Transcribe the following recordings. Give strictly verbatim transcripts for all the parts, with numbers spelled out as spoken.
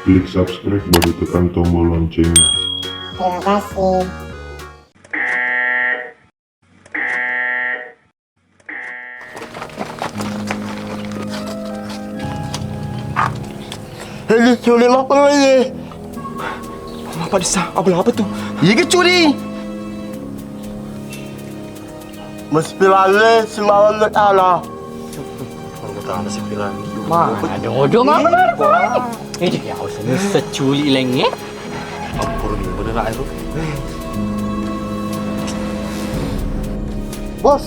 Klik subscribe baru tekan tombol loncengnya. Terima kasih. Hei, sulit apa lagi? Apa desa? Apa, apa tuh? Iya, curi. Mesti lale semalam ala. Mana ada odong apa? Eh, jadi aku seni seculi lenge. Ampun, ini bener lah itu. Bos,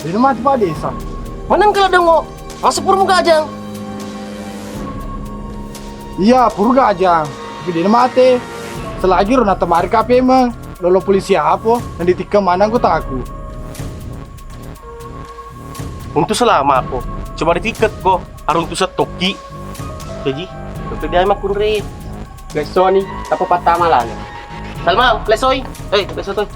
di rumah Pak Desa. Mana kalau dengo? Masuk purmu gajang. Iya, purga aja. Tapi dia mate. Selagi ro natemari kape meng. Lolo polisi apa? Nanti tiga mana anggota aku? Untuk selama aku. Coba ditiket ko. Arung tu setoki. Jadi, tapi dia mah kunri. Guys, Sony, apa patah malah? Salma, lesoi. Eh, leso toi.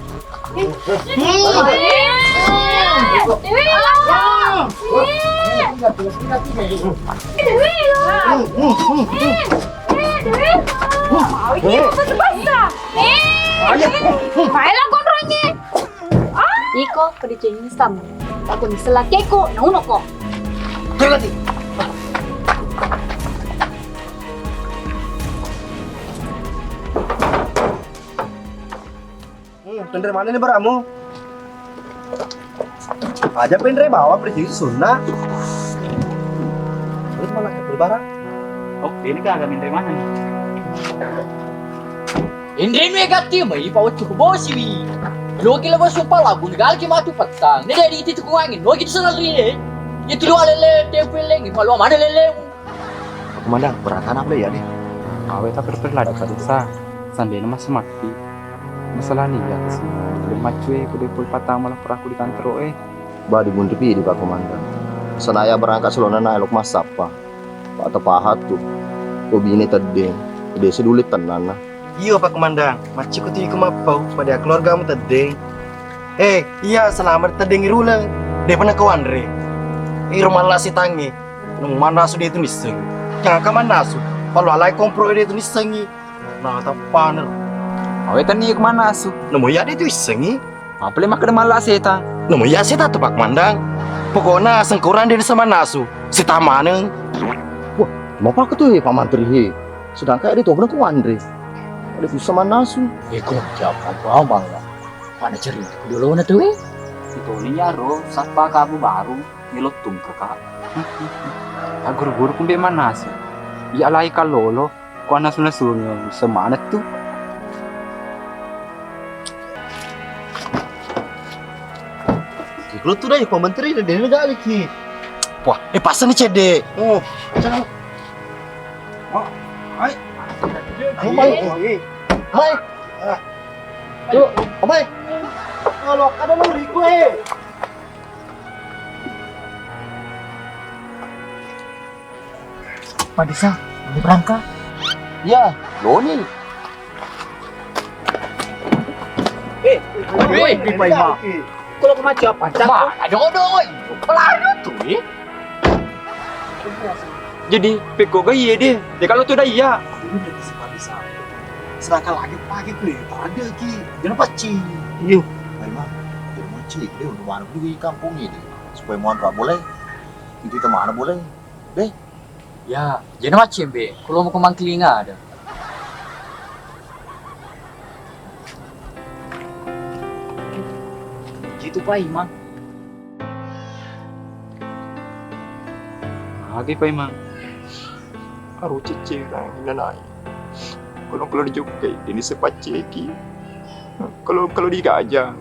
Iko, ko dicengi sama. Aku ni selakeko, nauno ko. Hmm, tenre mana ni baramu? Aja penre bawa pergi sunna. Terus malah ke barang. Oh, ini kagak minre mana nih? Inrenu e gatti mai pawaccu ku bosiwi. Loki lebo supa lagu negalki matu pettang. Ne jadi itu tukung angin. Loki tu senal ri e. Itu lu alele tempe lengi. Malu mana lele? Komandan, berangkat apa ya deh? Awe tak perper lah dekat desa. Sandena mas mati. Masalah ni ya kesini. Belum macue kude pul patang malah peraku di kantor e. Ba dimunripi di Pak Komandan. Senaya berangkat selona na elok massappa. Pak tepahat tu. Ko bine teddeng. Desa dulu tennanna. Iyo Pak Komandan, macciku tu iko mappau pada keluargamu teddeng. Eh, iya selamat teddeng iruleng. De pernah kau anre. Iro malla sitangi. Nung mannasu de tu nisseng. Jangan ka mannasu. Kalau alai kompro de tu nissengi. Nah, tapaner. Awe tenni iko mannasu. Nemu iya de tu issengi. Apa le makkeda malla setang? Namo iya setang tu Pak Komandan. Pokokna sengkurang de sama nasu. Setang maneng. Wah, mau apa tu he Pak Mantri he? Sedangkan ada tu benar ku Andre. Ada susah mana nasu? Iko jawab apa malla? Pada cerita dulu na tu he. Itu ni nyaro, satpa kamu baru nyelottung ke kak. Aguru-guru kumbe mana nasu? Ya lai kalolo. Ko nasu-nasu semangat tu. Ki, kalau tu dai, ko menteri de, de, de, ki. Wah, eh, pasang ni cedde. Oh, cang. Oh, hai. Hai. Hai. Tuh, apa? Kalau ada lu riku, eh. Padisa, ini berangka. Iya, Loni. Eh, weh, di Paima. Kalau kemacu apa? Ma, ada odong, oi. Pelari tu, eh. Jadi, peko ga iya deh. Ya kalau tu dah iya. Ini berarti si Padisa. Sedangkan lagi pagi kuliah, tak ada ki. Jangan paci. Iya. Paima, jangan paci. Dia udah mana di kampung ini. Supaya mau boleh. Itu teman boleh. Deh. Ya, jena maccembe, kulo muko mangkilinga ada. Jitu Paimang. Agi Paimang. Aru cecce nang inanai. Kalau kalau dijokkai, ini sepacceki. Kalau kalau digaja,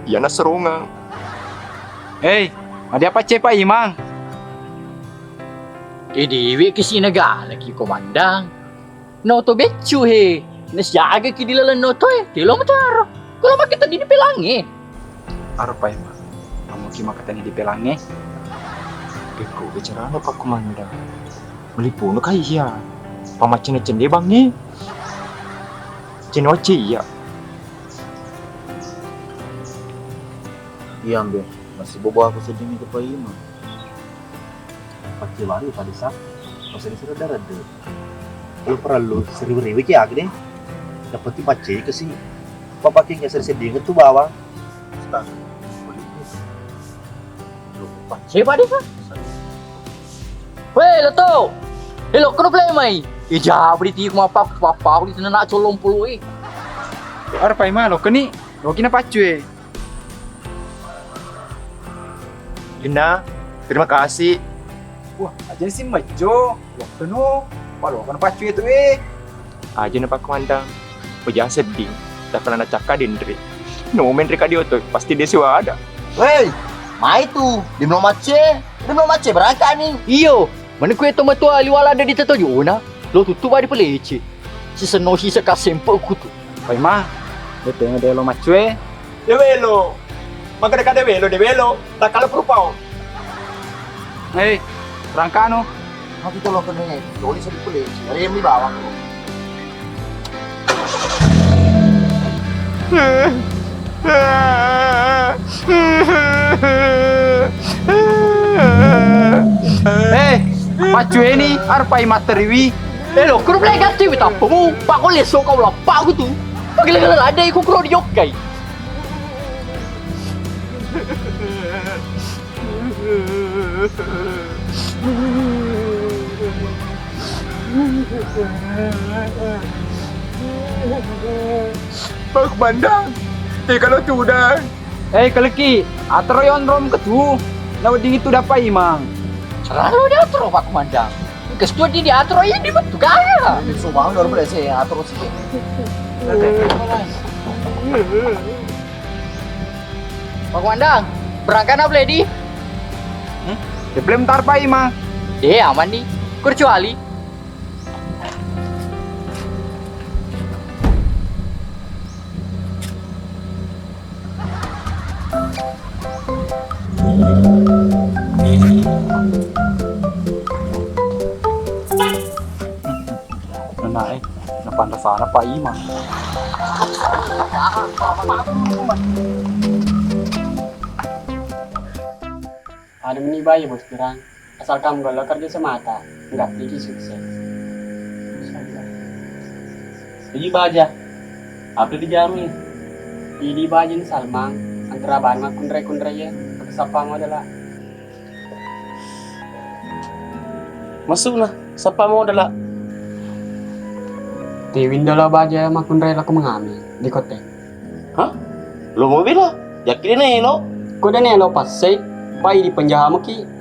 Iyana serongeng. Hei, madiapa cepa imang? Idiwi ki sinegala ki komandang. Noto beccu he. Nasiaga ki di laleng noto e. Telo mataro. Kalau makkatani di pelangi. Arpa imang. Amo ki makkatani di pelangi. Pekko bicarana pak komandang. Melipuno ka iya. Pamacene cende bangi. Cene wacce iya. Iya, Mbe, masih bobo aku sedih nih ke Paima. Pasti baru tadi sa. Seri-seri darah deh. Kalau perlu seribu-ribu ki aga deh. Dapat pace ke sih. Papaking ya seri-seri tu bawang. Siapa dia? Weh, lo to. Eh, lo kena play mai. Eh, jabri ti kuma apa apa di sana nak colong puluh eh. Arpai ma lo keni. Lo kina pacu eh. Lina, terima kasih. Wah, aja si majjo. Waktu no, palo kan pacu itu eh. Aja na Pak Komandan. Pejah sedih. Tak pernah cakka dendre. No menre kadio tu, pasti dia siwa ada. Hei, mai tu, di melo macce, di melo macce berangkat ni. Iyo, mana kue to metua liwala ada di tetojona. Lo tutup ada pelece. Si seno si seka sempo kutu. Pai ma, beteng de lo macue. De welo. Maka de kade welo, de welo. Takala perupao. Hei, rangkano. Mati tolong kene. Doli sedih pule. Hari yang dibawa. Eh, pacueni, arpai matteriwi. Eh, lo, kudu play gatti witappamu. Pak, kau leso kau lappak gitu. Pagila-gila ada ikut kau dijokai. Pak Komandan, eh, kalau tu udah. Eh, keleki, atro yon rom ketu. Na wedding itu dapat imang. Selalu diatur Pak Komandan. Kestu di diatur aja di betu kaya. Ini semua udah boleh saya atur sih. Pak Komandan, berangkat na Bledi? Hmm? Belum tar pai ma. Eh, aman nih. Kecuali. Nana eh, napanrasana Pak Imang. Ada meni bayi bos kurang. Asal kamu galo kerja semata, nggak tiki sukses. Jadi baja, apa dijami? Idi baja ni Salmang, antara bahan makkunrai-kunrai ya, pakai sapa modal lah. Masuk nah, sapa modal lah. Tiwin dolo baja makkunrai lako mengami di kote. Hah? Lo mau bela? Yakin ini lo? Ko dene lo passai, pai di penjaha maki.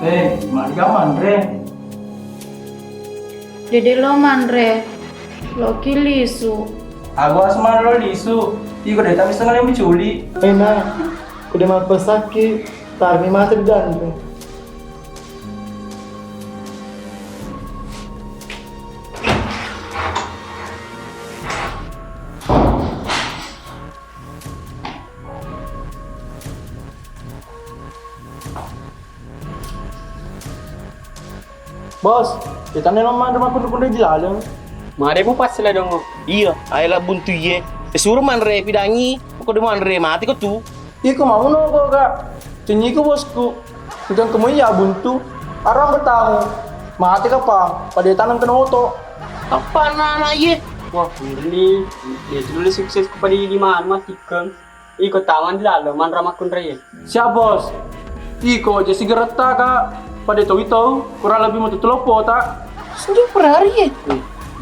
Eh, mak dia manre. Dede lo manre, loki lisu. Agu asma lo lisu, iko deta bisa ngale menculi. Eh, nak, kuda mapesaki, tarmi mate di danre. Bos, kita nih lo manre makkunrai-kunrai di laleng. Mare mu pas la dongo. Iya, ayo la buntu iye. Eh, suro manre pidangi, pokok de manre mati ko tu. Iko mau no ko, Kak. Cenyiku bosku. Engka engka moi ya buntu. Arang ketamu. Mati kapa? Pada tanang kena oto. Apa anak-anak iye? Wah, ini dia dulu sukses kepada di mana mati keng. Iko taman di lalo manra makkunrai. Siap bos. Iko aja sigaretta kak. Pada tahu itu kurang lebih mau tutup lopo tak? Sendiri per hari ya.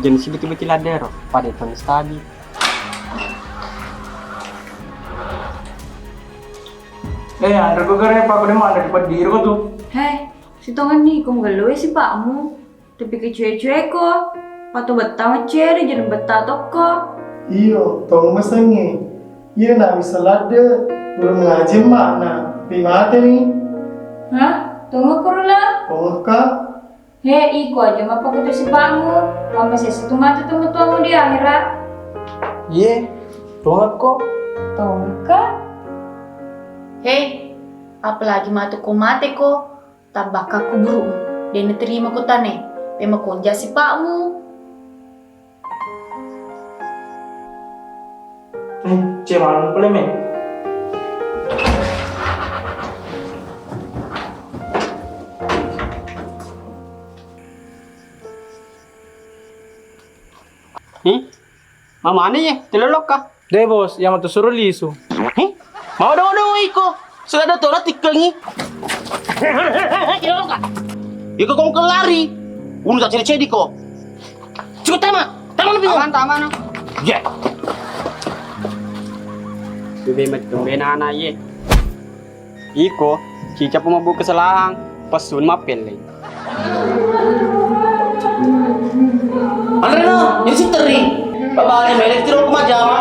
Jadi sih betul-betul ada ro. Pada tahun stabil. Eh, anre ko gare pa ko de mana di peddi ro tu. Heh, sitongan ni ko mgello si pakmu. Tapi kecue-cue ko. Pato betta macere jadi betta tokko. Iyo, tong mesengi. Iya na bisa ladde, belum ngaji makna. Pi mate ni. Hah? Tunggu kurula. Tongekka. He, iko aja mappakutu sipamu, mapasessa tu matu tomatoamu di akhirat. Iye, tongekko. Tongekka? He, apalagi matu ko mate ko, tabbakka kuburu'mu, de naterima ko tane, pemakonja sipa'mu. Eh, cewek pale me. Hi, mamani ye, telolokka? De, Bos, iya matu suro lisu. Hi, mau dong dong iko. Sudah ada tona tikkengi. Iko kong kelari. Unu tak cedi-cedi ko. Cukup tama, tama lebih. Aman, tama no. Ya. Bebe met kembena anak ye. Iko, cicapa mabbu keselahang, passun mappelle. Anrena, ini si teri. Babale melek tiro ku majama.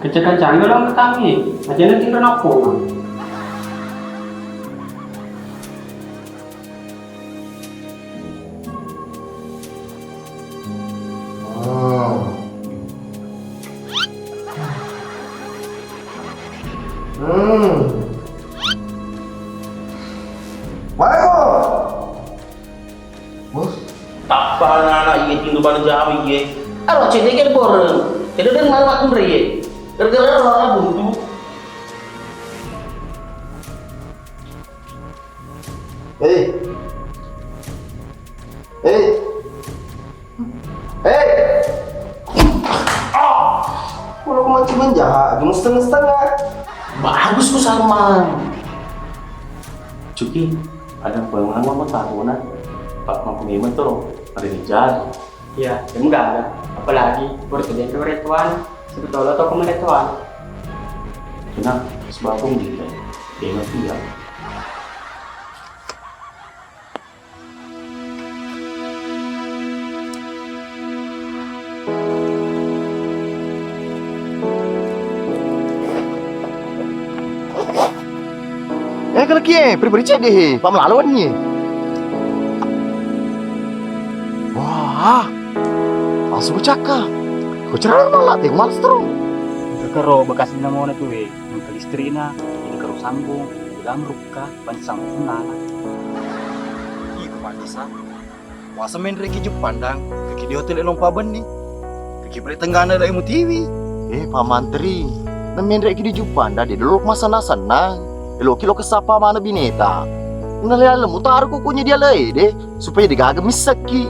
Kencang-kencang dong kami. Aja nanti kena apa? Hmm. Hmm. Waalaikum. Bos. Tappa anak iye tinro bana jawi iye. Aro cedde ke bor. Cedde dan malah aku iye. Gara-gara lo buntu. Eh. Eh. Eh. Ah. Kalau mancing menjahat, cuma setengah-setengah. Bagus ku sama. Cuki, ada pengaman mau tahu nak. Pak mampu memang tuh, ada di jalan. Iya, ya enggak ada. Apalagi baru tadi itu retuan, sebetulnya toko meretuan. Kena sebab pun gitu. Dia ngerti ya. Eh, kalekie, pribadi cedde he, pamelaluan ni. Wah, langsung ku cakka. Ku cerah malah, teh, males terus. Kekero bekas dinamona tu, eh, yang ke listrikna, ini kero sambung, udah amruk. Ka, bansang nala. Iko Pak Desa. Wasa menreki Juppandang, keki di hotel Elong Pabenni. Keki pale tenggana la emu tiwi. Eh, Pak Mantri, na menreki di Juppandang, de dolo masenna-senna. Eloki lo kesapa mana bineta. Na le alemu taruh kukunya dia le de, supaya degaga missakki.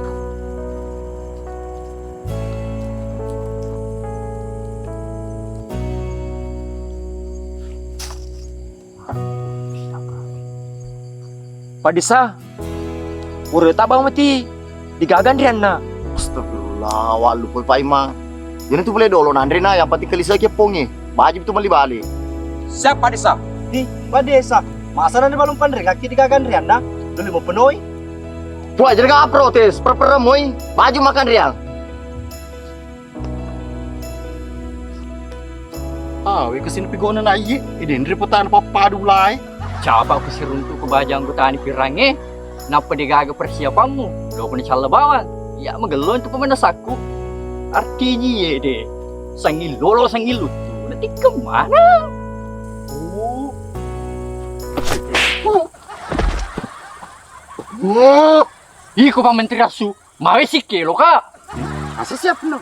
Padisa, ureta bang mati digaga anrianna. Astagfirullah, wallu poi paimang. Jadi tu boleh dolo nanrena yang penting kelisa ke ponge. Baju tu mali bale. Siap Padisa. Di Padesa, masa nanti balum panrengaki digaga anrianna? Dulu mau penoi. Puai jadi gak protes, perperemoi. Baju makan riang. Awe kesini pigona na iye, eden ripotana pappadu lai. Capa ku siruntu ku baja anggotani pirangnge, nappa degaga persiapanmu, dua puluh calla bawang. Ya magello tu pemenasakku. Artinya ye de, sangillolo sangilluttu, nanti kemana? Oh. Oh. Iko Pak Menteri Rasu. Mawe sikkelo ka. Asa siap no.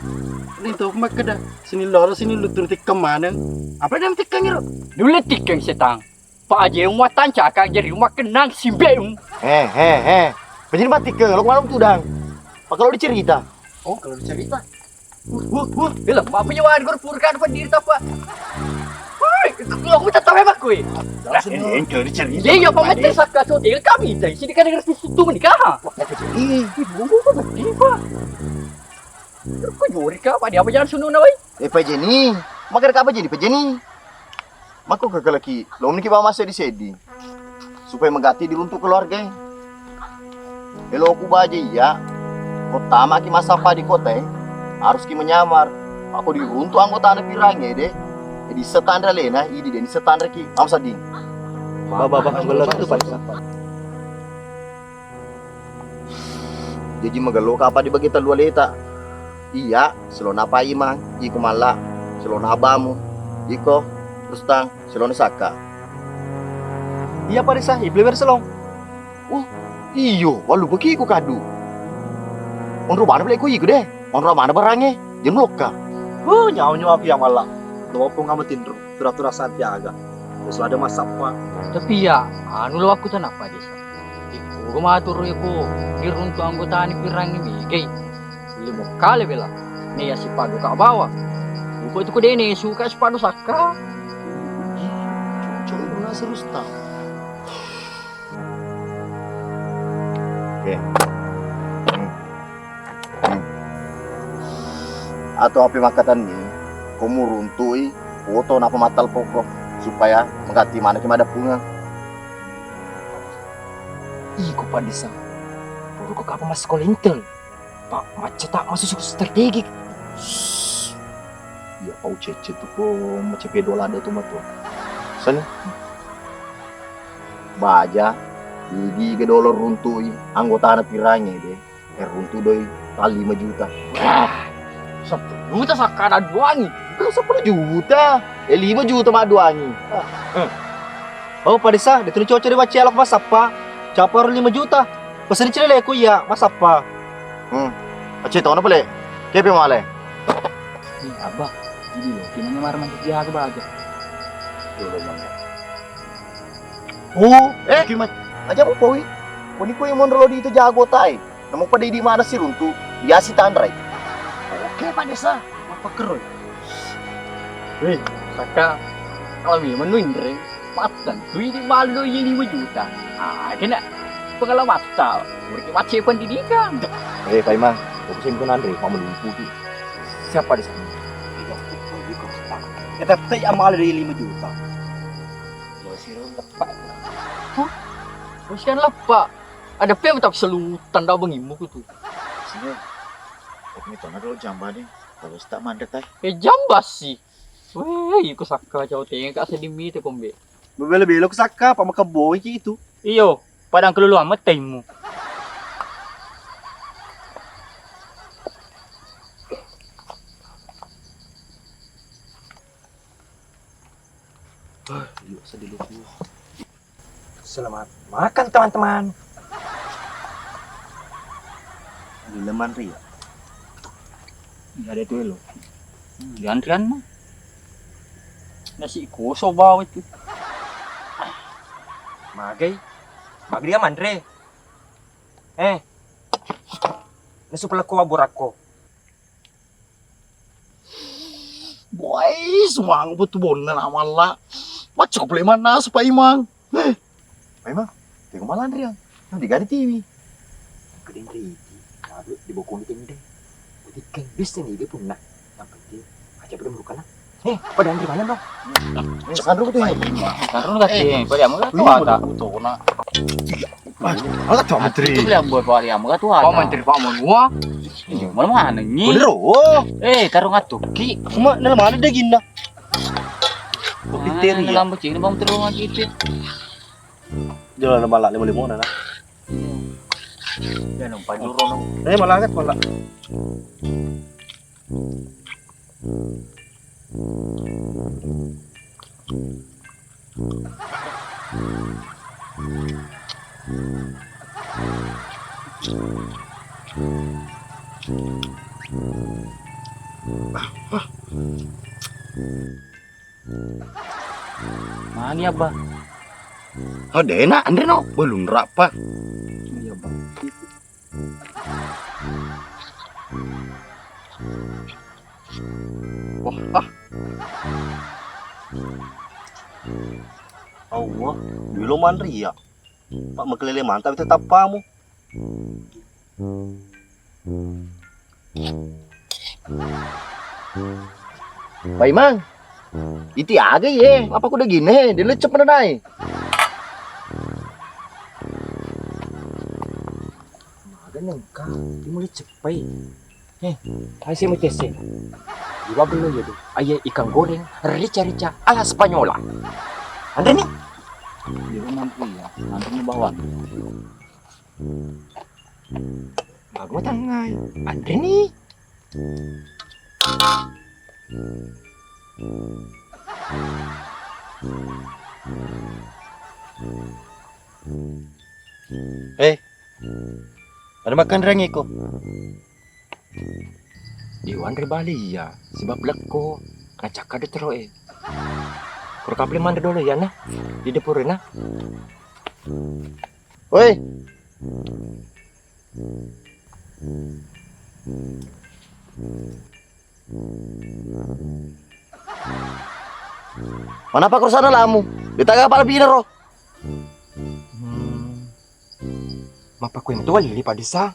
Ini tau makkeda sini loro sini luttur tikkeng maneng. Apa dan tikkeng iro? Dulu tikkeng setang. Pak Aje muatan caka jadi rumah kenang simbeung. Eh, eh, eh. Penjini mati ke lo malam tudang. Pak kalau dicerita. Oh, kalau dicerita. Wah, wah, wah. Film apa nyawa gor purkan pendiri tapa? Woi, lo aku tak tahu apa kui. Lah, ini yang jadi cerita. Iya, apa mati sakka so dia kami tadi sini kan dengar susu tu menikah. Wah, apa jadi? Ih, bumbu apa bukti apa? Kau juri kah? Pada apa jangan sunu nawai? Eh, Pak Jenny. Makan apa jadi Pak Jenny? Makko kekelaki, lo meniki bawa masa di sedi. Supaya magatti diruntuk keluarga. Eloku baja iya, kottamaki massappa di kota e, haruski menyamar. Makko diruntuk anggotana pirangnge de, e, disseng tanre alena, idi de disseng tanreki. Mamo sedding. Baba, baba, baba, baba. Jaji magello kapang dibagi tellu aleta. Iya, silona Paimang, iko Malla, silona abamu, iko Rustang, silona Sakka. Iya, Pak Desa, ibli berselong. Oh, iyo, wallu bagi iko kadu. Onro mana bele ku iku de. Onro mana barangnge? Jenu lokka. Huh, nyawa-nyawa aku ya malla. Lo pong ama tinro. Tura-tura santiaga. Terus ada massappa. Tapi ya, anu lo aku tanapa desa. Iko maturu iko diruntu anggota ni pirangi migai. Boleh mokale bela. Ne ya sipadu ka bawa. Uko itu ko dene suka sipadu sakka. Cocok itu nasi Rustam. Oke. Hmm. Hmm. Atau apa makkatanni, ko muruntu'i foto napa mattal poko supaya mengganti mana ki madappungeng. Iko Pak Desa. Puru ko kapa massekolah intel. Pak, macca tak masuk strategi. Iya, pau cece tu ko macam pedo lada tu matu. Sana. Baja, idi ga dolo runtu'i anggotana pirangi de. Eh, runtu doi, tali lima juta. Wah, sepuluh juta sakkana duangi. Sepuluh juta. Eh, lima juta madduangi. Eh. Oh, Pak Desa, de tuli cocok de bacci alok massappa. Capa ro lima juta. Pesen cilele ku iya, massappa. Hmm. Acce tona pale. Kepe male. Ni abah, ini lo, kinanya marah mantu dia ke baja. Dulu mangga. Oh, eh, kimat. Aja mo poi. Koni koi monro lo di itu jago tai. Namo pada idi mana si runtu, biasi tanrai. Oke, Pak Desa. Apa keroi? Weh, Saka, kalau memang nu inre, patang tu idi malu iya lima juta. Ah, kena pengalaman tak. Murid macet pendidikan. Eh, Pak Imang, aku sing kenal Andre, mau melumpuh ki. Siapa di sana? Tidak, aku pergi ke hutan. Ya, tapi tak amal dari lima juta. Bosiro lepak. Hah? Bosikan lepak. Ada pe tak selutan dah bengimu ku tu. Sini. Ini tanah dulu jamba nih. Kalau tak mandek tai. Eh, jamba sih. Weh, iko sakka cau tenga sedih mi te kombe. Bebela-bela ku sakka, apa makeboi ki itu. Iyo, padang kelulu amat taimu. Ah, yuk, sedih lu. Selamat makan, teman-teman. Ini leman ri ya? Enggak ada itu lo. Di antrian mah. Nasi kosong bawa itu. Magai. Magai dia manre. Eh. Nasu peleko aburakko. Boy, semangat betul bonnen amalla. Macam boleh mana supaya imang. Eh. Pak Imang, tengok malah Andrian. Nanti gak ada T V. Kedeng riti, lalu di bokong di kendeng. Ketika bisa nih dia punna. Yang penting aja belum bukan. Eh, pada Andri mana dong? Eh, sanru tuh. Sanru nggak sih? Pada mau tuh ada. Iya. Ala to menteri. Itu beli ambo pari ambo tu ada. Menteri Pak Menua. Iya, mana mana ni? Bener. Eh, tarung atuki. Cuma nel mana deh ginda? Kok piteri ya? Lambo cini bang terus lagi itu. Jalan malah lima lima na. Ya nampak dulu no. Eh, malah angkat malah. Mani, Abah? Oh, dena, anre no. Belum rapa. Iya, Bang. Wah, ah. Allah, dulu manri ya. Pak makelele mantap itu tappamu. Pak Imang, iti aga ye, apa kuda gine, dilecep menenai. Maga nengka, dimulai cepai. Eh, hai saya mau tese. Dua belum ya tuh. Aye ikan goreng, rica-rica, ala Spanyola. Anda nih? Di rumah iya, nanti mau bawa. Bagus tangai. Andre nih. Eh, ada makan rengiko. Diwanre bale iya, sebab lekko, nacakka de teroe. Koro kapale manre dolo iyana, di dapurna. Woi. Manapa ko sana lamu? Ditagga pala pina ro. Hmm. Mappakkoi meto welli, Pak Desa.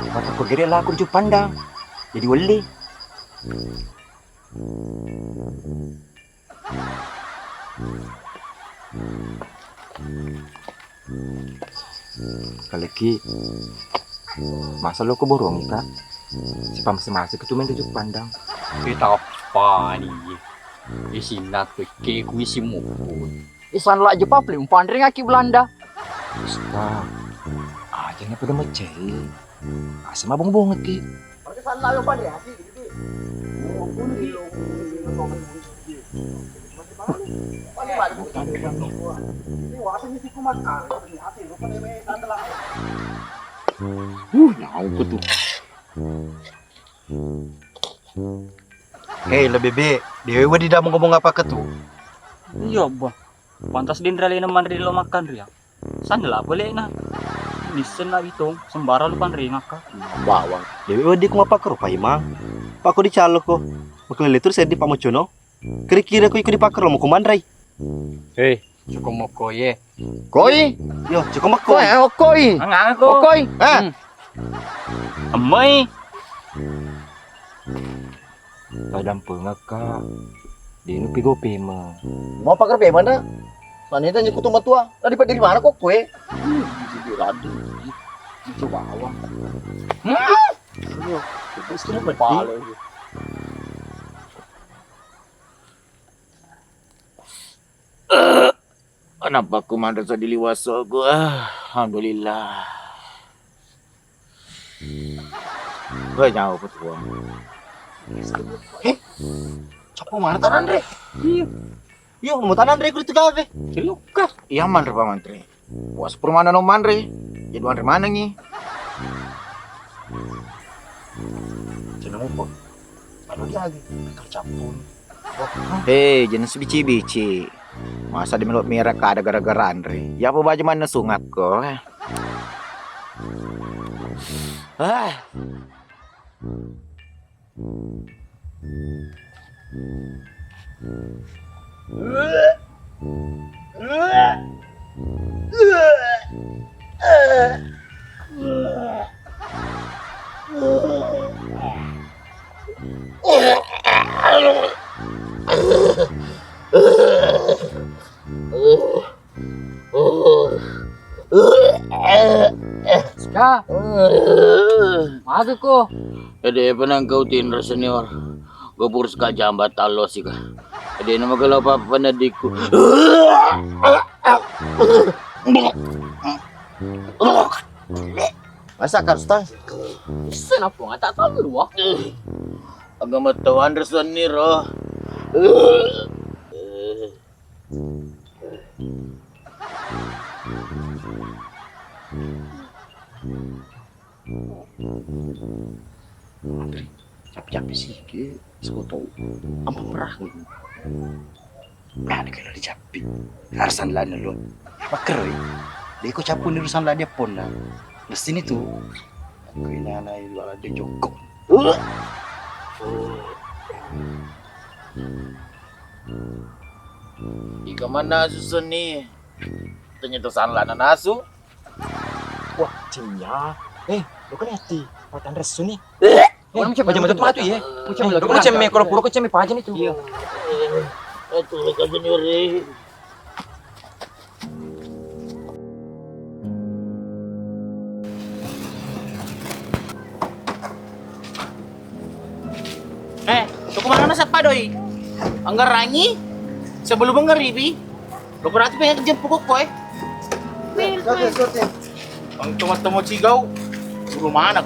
Mappakkoi gere laku ri Cupandang. Jadi welli. Kaleki, masa lo ko borongi, Kak? Sipamase-mase ke tu main ri Cupandang. Kita apa ni? Isinna tu ke kui si muput. Isan la jepa pli umpanreng aki Belanda. Ustaz, aja na pada macai. Asa mabong-bongeki. Uh, nyau ko tu. Hei, lebih be, dewe wedi dah mau ngomong apa ke tu? Iya, Bah. Pantas dinra lena manre lo makan ria. Sanna la bolena. Nissen na bitong, sembarang lu panrengakka. Bawang. Dewe wedi ku mappakkaropa imang. Pakko dicaloko. Makelele tu seddi pamocono. Kira-kira ku iko dipakkaro moko manrai. Hei, cukup moko ye. Koi? Yo, cukup moko. Koi, eh, koi. Angang ko. Koi. Eh. Hmm. Emmai. Tadampengakka, de' nupigo pemeng. Mau paker pemeng na? Manita nyeku tu matua, tadi pada di mana kok kue? Ih, bisi diradu. Itu bawang. Hmm? Aduh, itu pale. Anappa ku manre seddi liwassoku, ah, alhamdulillah. Weh, nyau petuang. Eh, cappu mana tananre? Iya. Iya, mau tananre ku itu gawe. Cilukka. Iya manre pamantre. Puas purmana no manre. Jadi manre manengi. Jenengmu kok. Anu lagi, kerja pun. Hei, jangan sebici-bici. Masa di melo mera kada gara-gara anre. Ya apa baja mana sungak ko. Ah. Ska, maga ko? Ede penang kau tinro senior. Gopur ska jambat talo sika. Ede nama gelo papa nadiku. Masa kar stang? Isse napa ngata talo wa? Agama tawanre senior. Cappi-cappi siki, sikoto. Ampa perah. Nah, kena dicappi. Harus andalan dulu. Pakeroi. Deko cappu ni urusan ladi apponna. Lesini tu. Aku ini anak ibu ladi joko. Ika mannasu senni? Ternyata sanla nanasu. Wah, cinya. Eh, lo kan hati. Matan resu nih. Eh, orang macam macam matu ya. Macam lo kan cemme kalau pura kok cemme pajan itu. Iya. Itu lo kan senior. Eh, tuku mana masa apa doi? Anggarangi sebelum mengeribi. Lo berarti pengen kerja pokok koi. Oke, oke. Bang cuma temu cigau, bulu mana?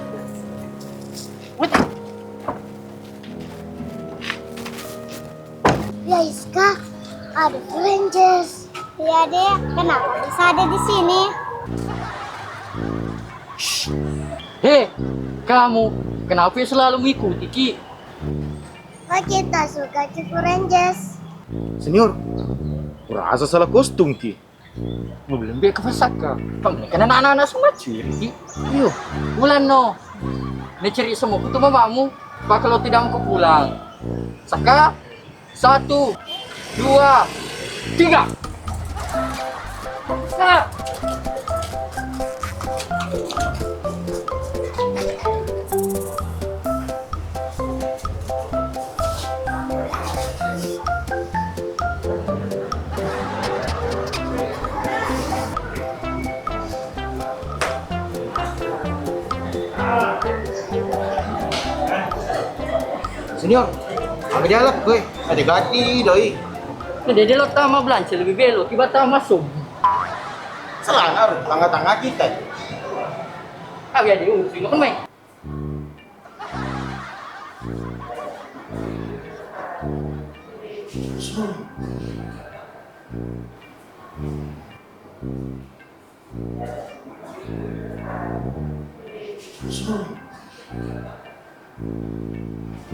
Wait. Ya Iska, ada Rangers. Iya deh, kenapa bisa ada di sini? Hei, kamu, Kenapa selalu mengikuti ki? Kok kita suka Cikurenjes? Senior, kurasa salah kostum ki. Mau belum biar ke Saka. Kamu kan anak-anak semua ciri ki. Iyo, bulan no. Ini ciri semua kutu mamamu. Pak kalau tidak mau pulang. Saka, satu, dua, tiga. Nah. Senior, aga dialak koe? Ada gati doi. Nah, jadi lo tama belanja lebih belo, tiba tama sob. Selana ro, tangga-tangga kita. Aga diurus, lo kan main.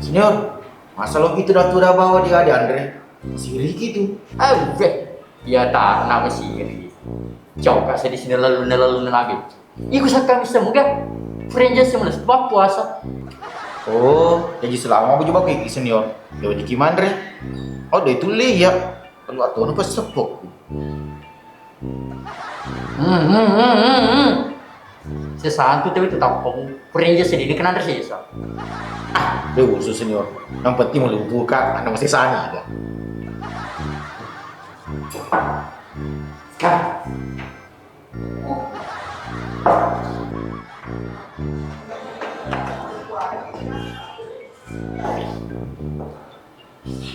Senior, masa lo itu dah tuh dah bawa di ada Andre? Siriki tuh. Abe, ya tak nama siri. Coba saya di sini lalu lalu nabi. Iku sakka bisa muga. Friend just mulai sebab puasa. Oh, jadi selama aku coba kayak senior. Ya udah gimana re? Oh, dia itu lih ya. Kalau atau apa sepok. Hmm, hmm, hmm, hmm, hmm. Sesantu tapi tetap pong. Friend just ini kenal sih so. Ah, dia khusus senior. Yang penting mau buka, anak masih sana ada. Kak,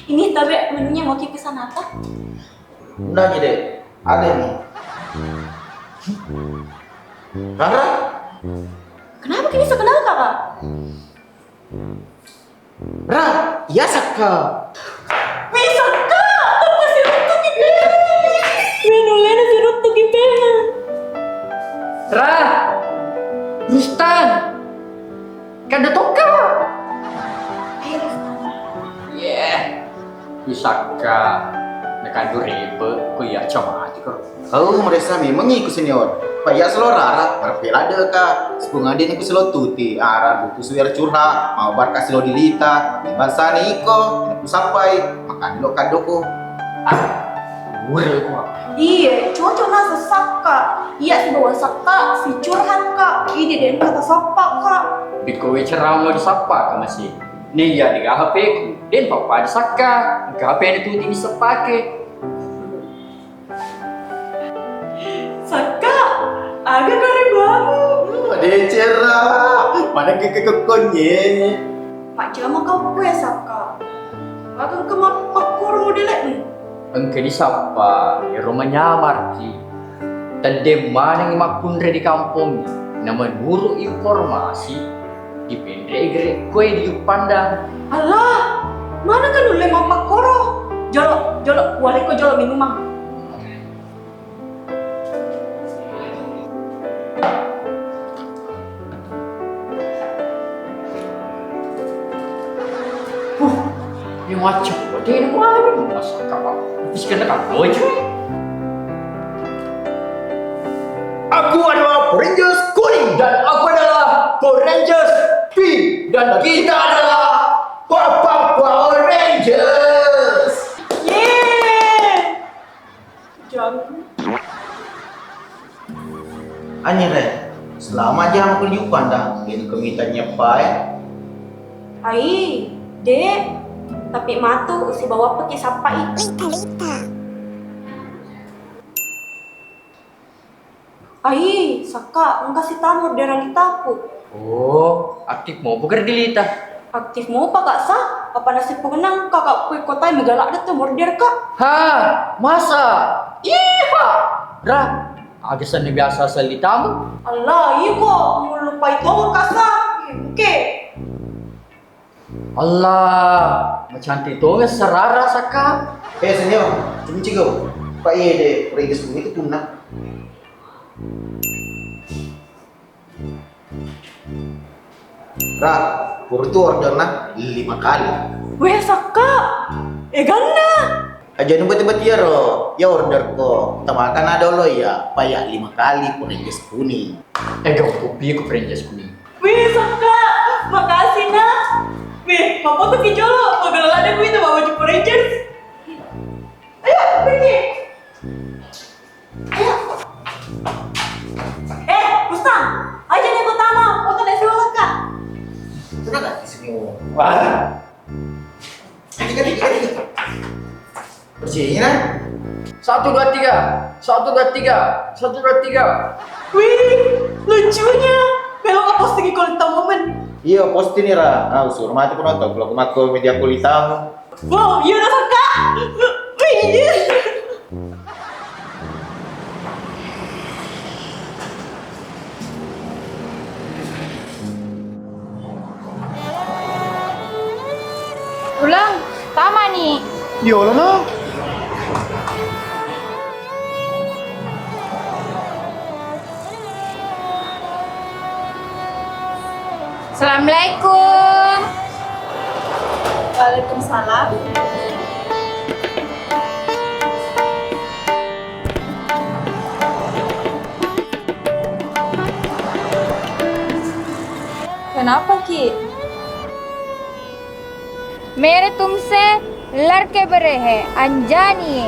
ini tabe menunya mau ki pesan apa? Udah aja deh, ada nih. Rara? Kenapa kita kenal kakak? Ra, iya sakka. Wih sakka, apa siruttuki beng? Wih nullena siruttuki beng. Ra, Rustan, kada tokka. Iya. Isakka, nakandu rebe, ko iya camati ko. Oh, merasa memang iku senior. Pa iya selo rara, marpela deka. Sepung adin ku selo tuti, ara buku suwer curhat, mau barka selo dilita, di bahasa iko, ku sapai, makan lo kadoko. Ah, mure ko. Iya, cocok nasa sakka. Iya si bawa sakka, si curhat ka. Ini den kata sappa ka. Biko we ceramo di sappa ka masih. Nih ya di H P ku. Den papa di sakka, H P itu di seppake. Sakka, aga kare bamu? Madecera, mana ke ke kekonye? Majjama kau kue sakka. Aga ke makkoro modele ni? Engka disappa, ero manyamarki. Teddeng maneng makkunre di kampong. Na menurut informasi, dipenre gere koe di Juppandang. Allah, mana kan nulle mappakkoro? Jolo, jolo, waleko jolo minumang. Huh, ini macam apa ini malam? Masa kapal? Habis kena kapal, cuy. Aku adalah Power Rangers kuning dan aku adalah Power Rangers pink dan kita adalah Papa Power Rangers. Yeay. Jangan. Anjir, eh. Selama jam aku di Juppandang, dia tuh kemitanya pai. Ai, dek. Tapi matu, usibawa peki sappai. Lita, lita. Ai, sakka, engka sitamu di realitaku. Oh, aktif mopa ger dilita. Aktif mopa kak sa, apa nasib pengenang kakak kue kotai megala ada tuh morder kak. Ha, masa? Iha. Ra, aga senni biasa selli tamu? Allah, iko, mulupai tong kak sa. Oke. Allah, macantik tongeng serara sakka. Eh, senior, cumi cigo. Pak iye de, Power Rangers kuning itu punna. Hmm, hmm, hmm, hmm, hmm. Ra, pura tu orderna lima kali. Weh, sakka. Eganna. Aja nu bati-bati iyaro, iya order ko. Utamakan ada olo iya, paya lima kali Power Rangers kuning. Ega kopi ku Power Rangers kuning. Wih, Saka, makasih, Nak. Wih, mapoto ki jolo, pegala ladde kuita bawa baju Power Rangers. Ayo, pergi. Ayo. Eh, Rustam, aja nih pertama, foto dek Saka. Sudah nggak di sini? Wah. Ganti, ganti, ganti. Bersihnya. Satu, dua, tiga. Satu, dua, tiga. Satu, dua, tiga. Wih, lucunya. Melo posting di kolom momen. Iya, posting nih, Ra. Ah, suruh mati penonton. Kalau aku makko media kulit tamu. Wow, iya udah suka. Wih, iya. Ulang, tama ni. Yolo no. Assalamualaikum. Waalaikumsalam. Kenapa, Ki? मेरे तुमसे लड़के बड़े हैं, अनजानिए।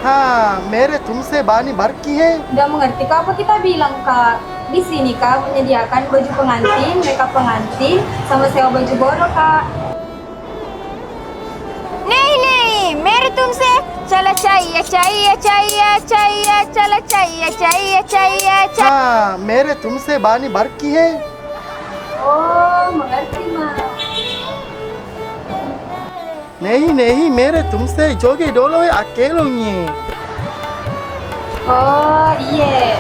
हाँ, मेरे तुमसे बानी बड़की है। Nggak mengerti kah apa kita bilang, Kak? Di sini, Kak, menyediakan baju pengantin, makeup pengantin, sama sewa baju bodoh, Kak. नहीं, नहीं, मेरे तुमसे चला चाहिए, चाहिए, चाहिए, चाहिए, चला चाहिए, चाहिए, चाहिए, चाहिए। हाँ, मेरे तुमसे बानी बड़की है। Oh, mengerti, Mak. नहीं, नहीं, मेरे तुमसे जोगे डोलो है अकेलों ये। Oh, iya.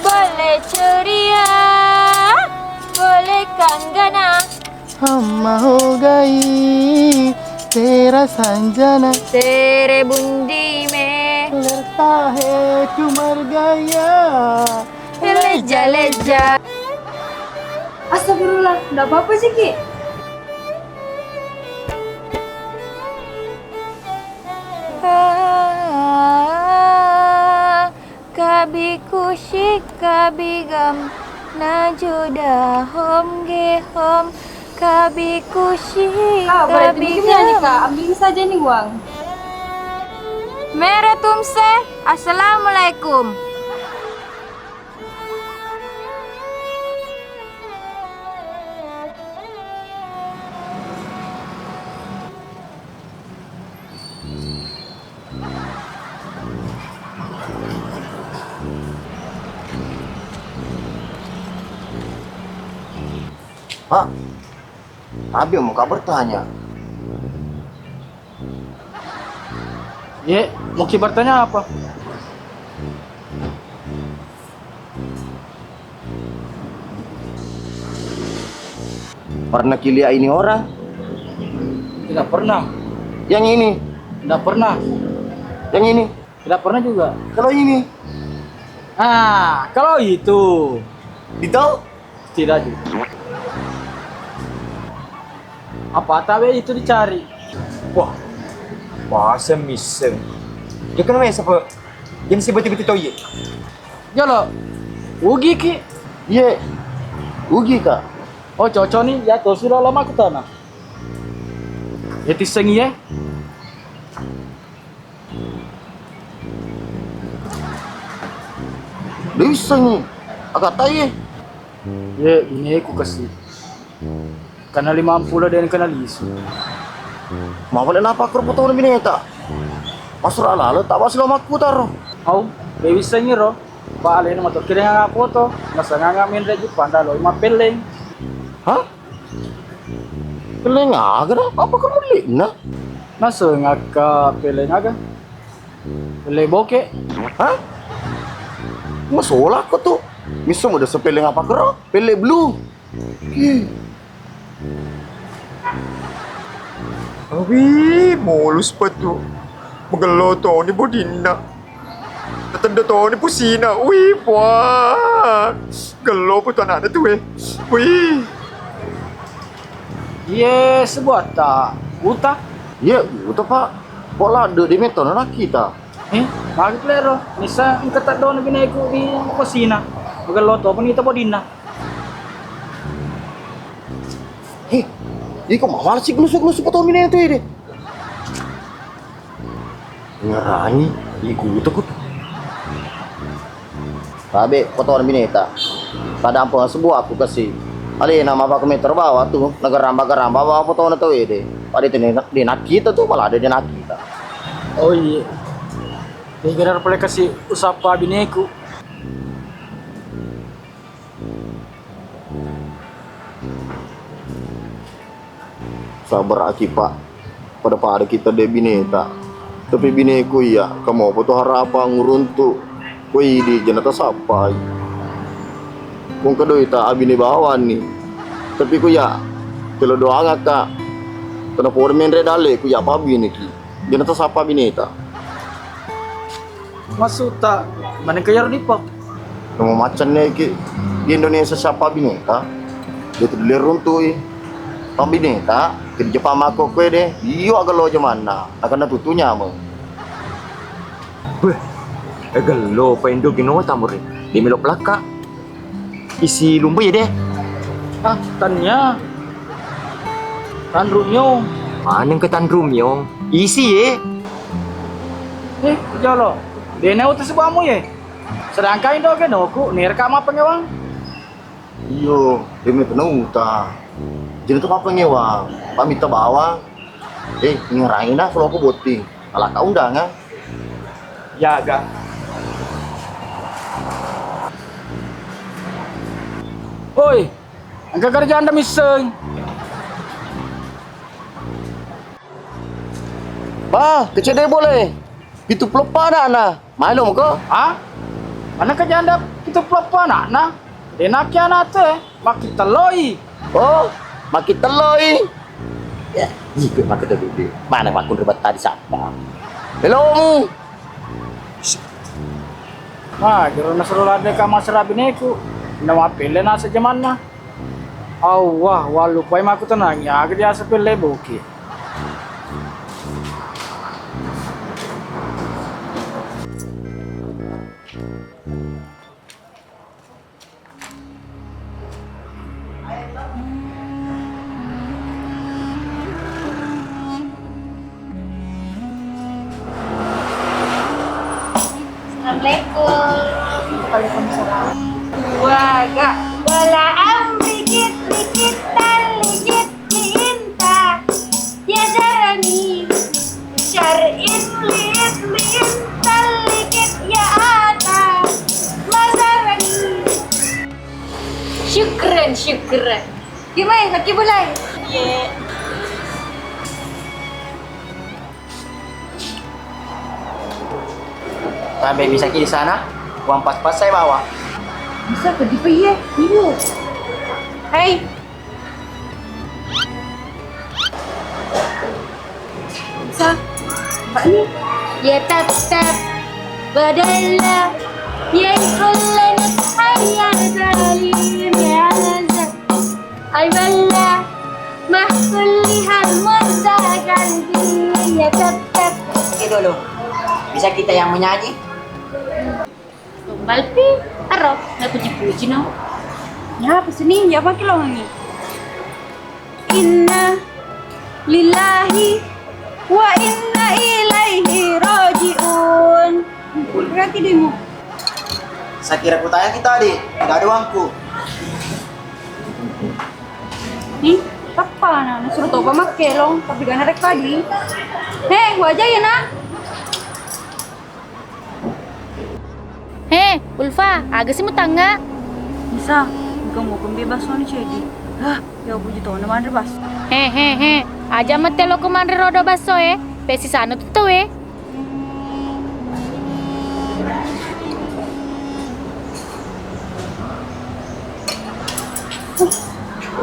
Boleh ceria, boleh kangana. हम हो गई तेरा संजना। तेरे बुंदी में। लगता है तू मर गया। Leja, leja. Astagfirullah, nggak apa-apa sih, Ki. कभी खुशी कभी गम, ना जुदा होंगे हम। कभी खुशी, Kak, boleh kami tunjukin nggak nih, Kak? Ambilin saja nih uang. मेरे तुमसे, Assalamualaikum. Pak, tapi mau bertanya. Ye, mau ki bertanya apa? Pernah ki lihat ini orang? Tidak pernah. Yang ini? Tidak pernah. Yang ini? Tidak pernah juga. Kalau ini? Ah, kalau itu. Ditau? Tidak juga. Apa tabe itu dicari? Wah, bahasa misseng. Ya kenapa ya siapa? Yang si beti-beti toye. Jolo, ugi ki? Iye, ugi ka. Oh, cocok nih, ya toh sudah lama aku tanah. Ya tiseng iye. De wissengngi, aga tai e. Ye, ineku kasi. Kana limampulo de kana lisu. Mawale napa kuro potona bineta? Masura lalo tak wasi lo makkutaro. Au, de wissengngi ro. Pa alena matokkede nganga foto, nasenganga menre Jepang dalo mappelleng. Hah? Pelleng aga da? Apa kamu lina? Nasengakka pelleng aga? Pelleng boke. Hah? Masola ko tu. Miso mo desa pelleng apa kero? Pelleng blue. Ih. Wih, mulus pa tu. Magello toni bodinna. Nateddo toni pusina. Wih, puang. Gello pa tu anakna tu, eh. Wih. Iye, sebuatta. Uta? Iye, uta, Pak. Kok ladde di metto na kita? Eh, magi tu lero. Nisa engka teddona bineku di posina. Magello to pa nita bodinna. Heh, iko mawala siglusuk-lusuk oto mineta ede. Ngerangi, iko uta kutu. Tabe, kotona bineta. Pada ampo sebuah aku kasi. Alena mapake metro bawah tu, nagaramba-garamba bawah potona tau ede. Pada itu de nakkita tu, malah ada de nakkita. Oh iye. Tegara pole kasi usappa bineku. Sabaraki, Pak. Pada-pada kita de bineta. Tapi bineku iya, kamu apa tu harapang uruntu. Ko idi jana tasappai. Kong kedoi ta abine bawani. Tapi ku iya, telo doangakka. Tena pore menre dalle ku iya pabineki. Jana tasappa bineta. Maksudta, manengka iyaro dipa? Namo maccenneki di Indonesia siapa bineta? Dia tu dile runtui. Tau bineta, kerja pamako kue deh. Iyo agak lo jamanna, akan tutu nyameng. Beh, agak lo pa Indo gino tamure. Dia melo pelaka. Isi lumba ya deh. Ah, tania. Tanru nyong. Maneng ke tanru nyong. Isi ye. Eh, jolo. Dena utus bamu ye. Sedangkan indo ke noku nerka ma pengewang. Iyo, demi penauta. Jadi tu apa pengewang? Pamita bawang. Eh, ngeraina kalau aku boti. Alaka undangan. Jaga. Oi, engka kerjaan da misseng. Bah, kecede boleh. Pitu puluh anakna. Maelo mako? Ah? Mana kerjaan da pitu puluh anakna? Denaki anak tu, eh. Makkitelloi. Oh, makkitelloi. Ya, iko makkeda bebe. Mana makkunre batta di sappa. Melomu. Wah, jero nasero ladde ka masera bineku. Nama pelle nasa jamanna. Awwah, wallupai makkutanangi aga diasa pelle boki. Assalamualaikum. Waalaikumsalam. Waga. Wala amrikit rikit taligit. Liinta, ya jarani, syar'in liit liinta ligit ya ata, mazarani. Syukran, syukran. Gimana, Kaki Bulai? Ye. Tabe bisa ki di sana, uang pas-pas saya bawa. Bisa pergi pergi ya? Iya. Hei, Sa, Mbak ni. Ya tap tap badalla ya ikullen hayya zalim ya za. Ay balla mah kulli hal muddakan ya tap tap. Oke dulu. Bisa kita yang menyanyi? Gombal pi, aro, napuji-puji no. Ya, apa sini? Ya, apa ki longangi? Inna lillahi wa inna ilaihi raji'un. Berarti demo. Saya kira kutanya kita, Dik. Nggak ada uangku. Nih, apa na? Nasuruh toba makkelong, tapi gak narik tadi. Heh, wajah ya, nak. He, Ulfa, aga si mutangnga? Nisa, engka mukun bi basso ni cedi. Hah, ya puji tona manre bas. He, he, he, aja mette loko manre rodo basso e, pesi sana tu tau e.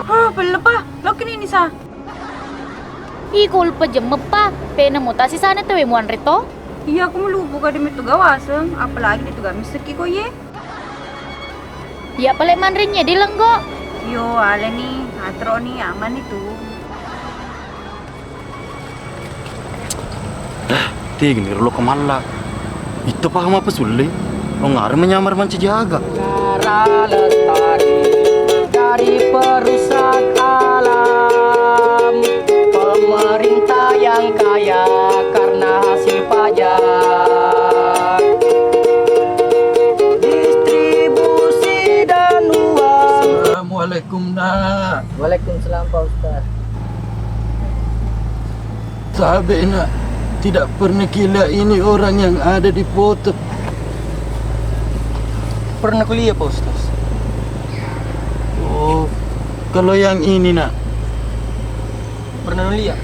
Ah, pelepa, lokini Nisa. Iko lupa jemmeppa, pena mutasi sana tewe muanre to? Iya, aku melupu kada metu gawaseng, apalagi itu gak miseki ko ye. Iya pale manrenye di lenggo. Yo, ale ni, atro ni, aman itu. Dah, tigi ni rolo kemalla. Itu paham apa sulle? Ongare menyamar mancaji aga. Negara lestari dari perusak alam. Pemerintah yang kaya karena hasil pajak. Distribusi dan uang. Assalamualaikum, Nak. Waalaikumsalam, Pak Ustaz. Tabe, Nak, tidak pernah kila ini orang yang ada di foto. Pernah kuliah, Pak Ustaz. Oh, kalau yang ini, Nak? Pernah lihat?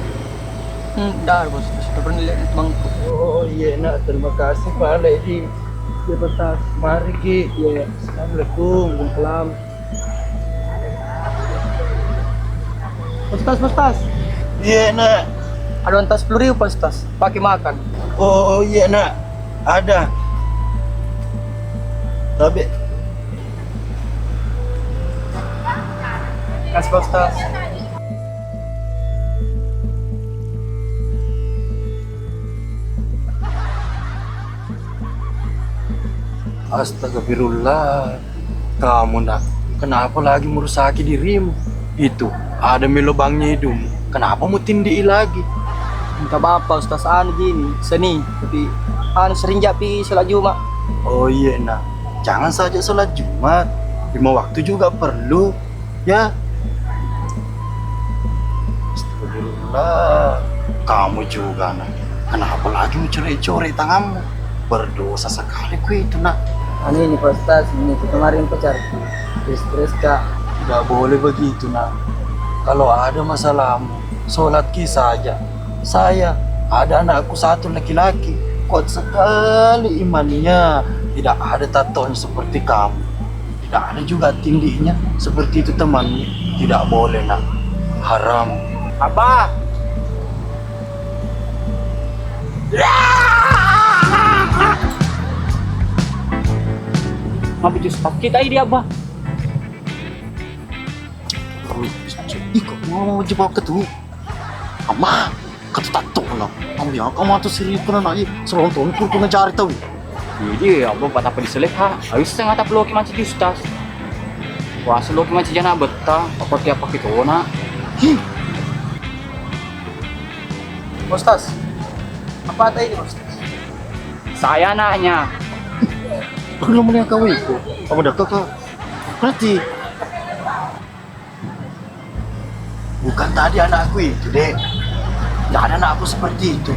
Hmm, dah, Pak Ustaz. Sudah pernah lihat temanku. Oh, iya, Nak. Terima kasih, Pak Ledi. Iya, Pak Ustaz. Mari, Ki. Iya, iya. Assalamualaikum. Waalaikumsalam. Ustaz, Ustaz. Iya, Nak. Ada uang tas sepuluh ribu, Pak Ustaz. Pakai makan. Oh, iya, Nak. Ada. Tapi kasih, Pak Ustaz. Astagfirullah. Kamu, Nak, kenapa lagi merusaki dirimu? Itu, ada melo bangngi hidungmu. Kenapa mu tindii lagi? Minta maaf, Pak Ustaz, anu gini, seni, tapi anu sering japi sholat Jumat. Oh iya, Nak. Jangan saja sholat Jumat. Lima waktu juga perlu. Ya. Astagfirullah. Kamu juga, Nak. Kenapa lagi mencoret-coret tanganmu? Berdosa sekali ku itu, Nak. Anu ini, Pak Ustaz, ini itu kemarin pacarku. Stres, Kak. Tidak boleh begitu, Nak. Kalau ada masalahmu, sholat ki saja. Saya, ada anakku satu laki-laki. Kuat sekali imannya. Tidak ada tatonya seperti kamu. Tidak ada juga tindinya seperti itu temanmu. Tidak boleh, Nak. Haram. Apa? Ngapa jus pakai tadi dia, Abah? Iko mau jebak ketu. Ama, kata tato na. Am ya, kamu tuh serius kena nai. Selonton pur kena jari tau. Jadi apa buat apa diselek ha? Ayo setengah tak perlu manci di Ustaz. Wah, selo manci jana betta, apa tiap pakai tona. Hi. Ustaz, apa tadi, Ustaz? Saya nanya. Aku belum melihat kau itu. Apa dah kau? Berarti bukan tadi anakku itu, Dek. Tidak ada anakku seperti itu.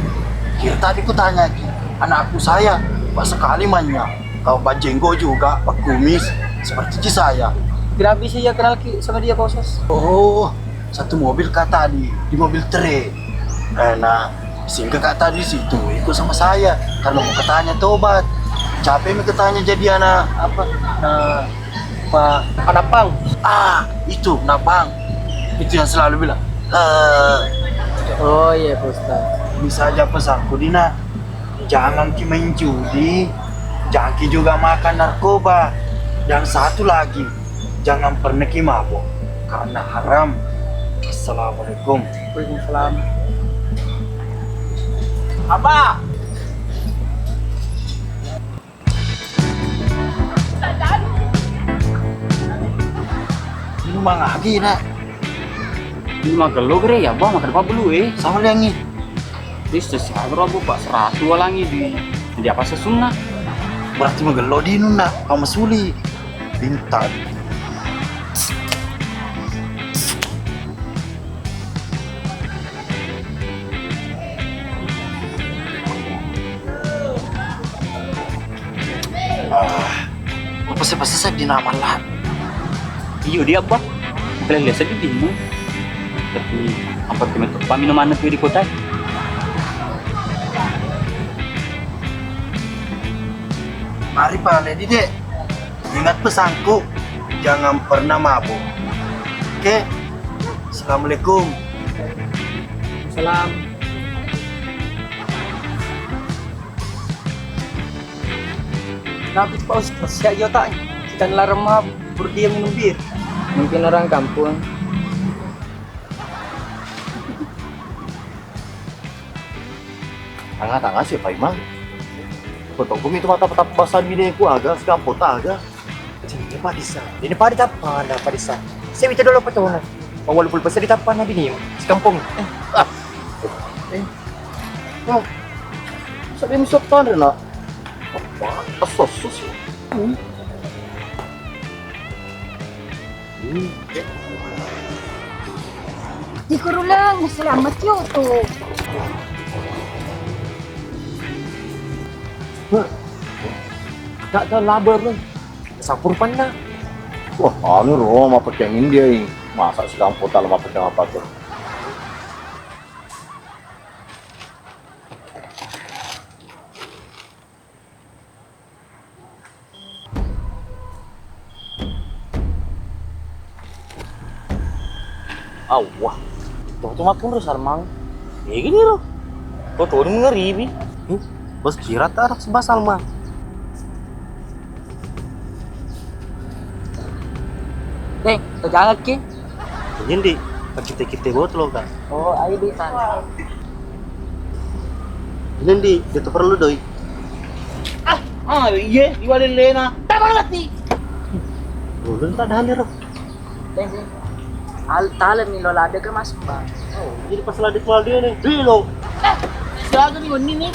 Kira tadi ku tanya ki, anakku saya, pak sekali manya. Kau bajenggo juga, pak kumis, seperti ji saya. Tidak bisa ya kenal ki sama dia, Pak Ustaz. Oh, satu mobil kata di, di mobil tre. Eh, nah, sehingga kata di situ ikut sama saya karena mau ketanya tobat. Capek mi ketanya jadi anak apa? Nah, Pak. Anak pang. Ah, itu, nah, Bang. Itu yang selalu bilang, "Eh." Oh iya, Pak Ustaz. Ini saja pesanku, Dina. Jangan ki main judi, jangan ki juga makan narkoba. Dan satu lagi, jangan pernah ki mabok karena haram. Assalamualaikum. Waalaikumsalam. Apa? Minumang lagi, Nak. Ini magello gere ya, Bang, makan apa belum, eh? Sama liangi. Di sesi agro, Bu, Pak, seratu langi di, di apa sesunna? Berarti magello di nunna, kamu suli. Bintang. Ah, apa sih, pasti saya di nama lah. Iyo, dia apa? Bukan lihat sedih bingung. Tapi apa kena tuh? Pak, minuman itu di kota. Mari, Pak Ledi, Dek. Ingat pesanku, jangan pernah mabuk. Oke? Assalamualaikum. Salam. Kenapa itu, Pak Ustaz? Siap ya otaknya. Kita ngelarang mabur, dia minum bir. Mungkin orang kampung. Tanga-tanga si Paimang. Potongku itu mata petap basan bini ku aga, sekampota aga. Ini padisa. Ini pada tappa, ada padisa. Saya minta dulu potong. Walaupun pasal di tappa na bini sekampung. Eh, ah. Eh. Oh. Saya misal tanda nak. Apa? Asos sus. Hmm. Dikuruleng, selamat yo tu. Tak tahu labar, Bang. Sampur panna. Wah, anu ro, mapekeng India ini. Masa si kampung tak lemah pekeng apa tuh? Awwah, to to makkunro Salmang. Ega niro? Ko toni mengeribi. Huh? Bos kira tarak sebab Salmang. Deng, to jangan ki. Jadi, pakitte-kitte botol ka. Oh, ayo di sana. Ini di, itu perlu doi. Ah, ah, iya, iwa lelena. Tak banget nih. Ulun tak ada hadir. Deng, deng. Al talem nih lo lade ke mas bang. Oh, jadi pas lade tual dia nih. Bilo. Eh, siaga nih wenni nih.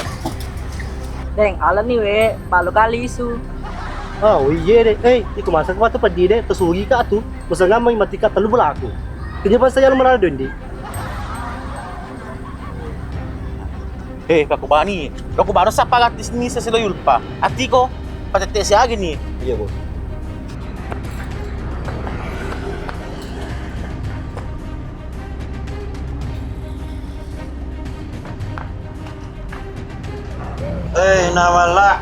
Deng, ala nih we, palu kali isu. Oh, iya deh. Eh, itu masak waktu pedih deh, tersugi kak tuh. Masa ngamai mati kak telu belaku. Kenapa saya lu merana dondi? Eh, Pak Kubani, Pak Kubani sappa gratis ni seselo yulpa. Atiko, patette siagi ni. Iya, Bos. Eh, nawala.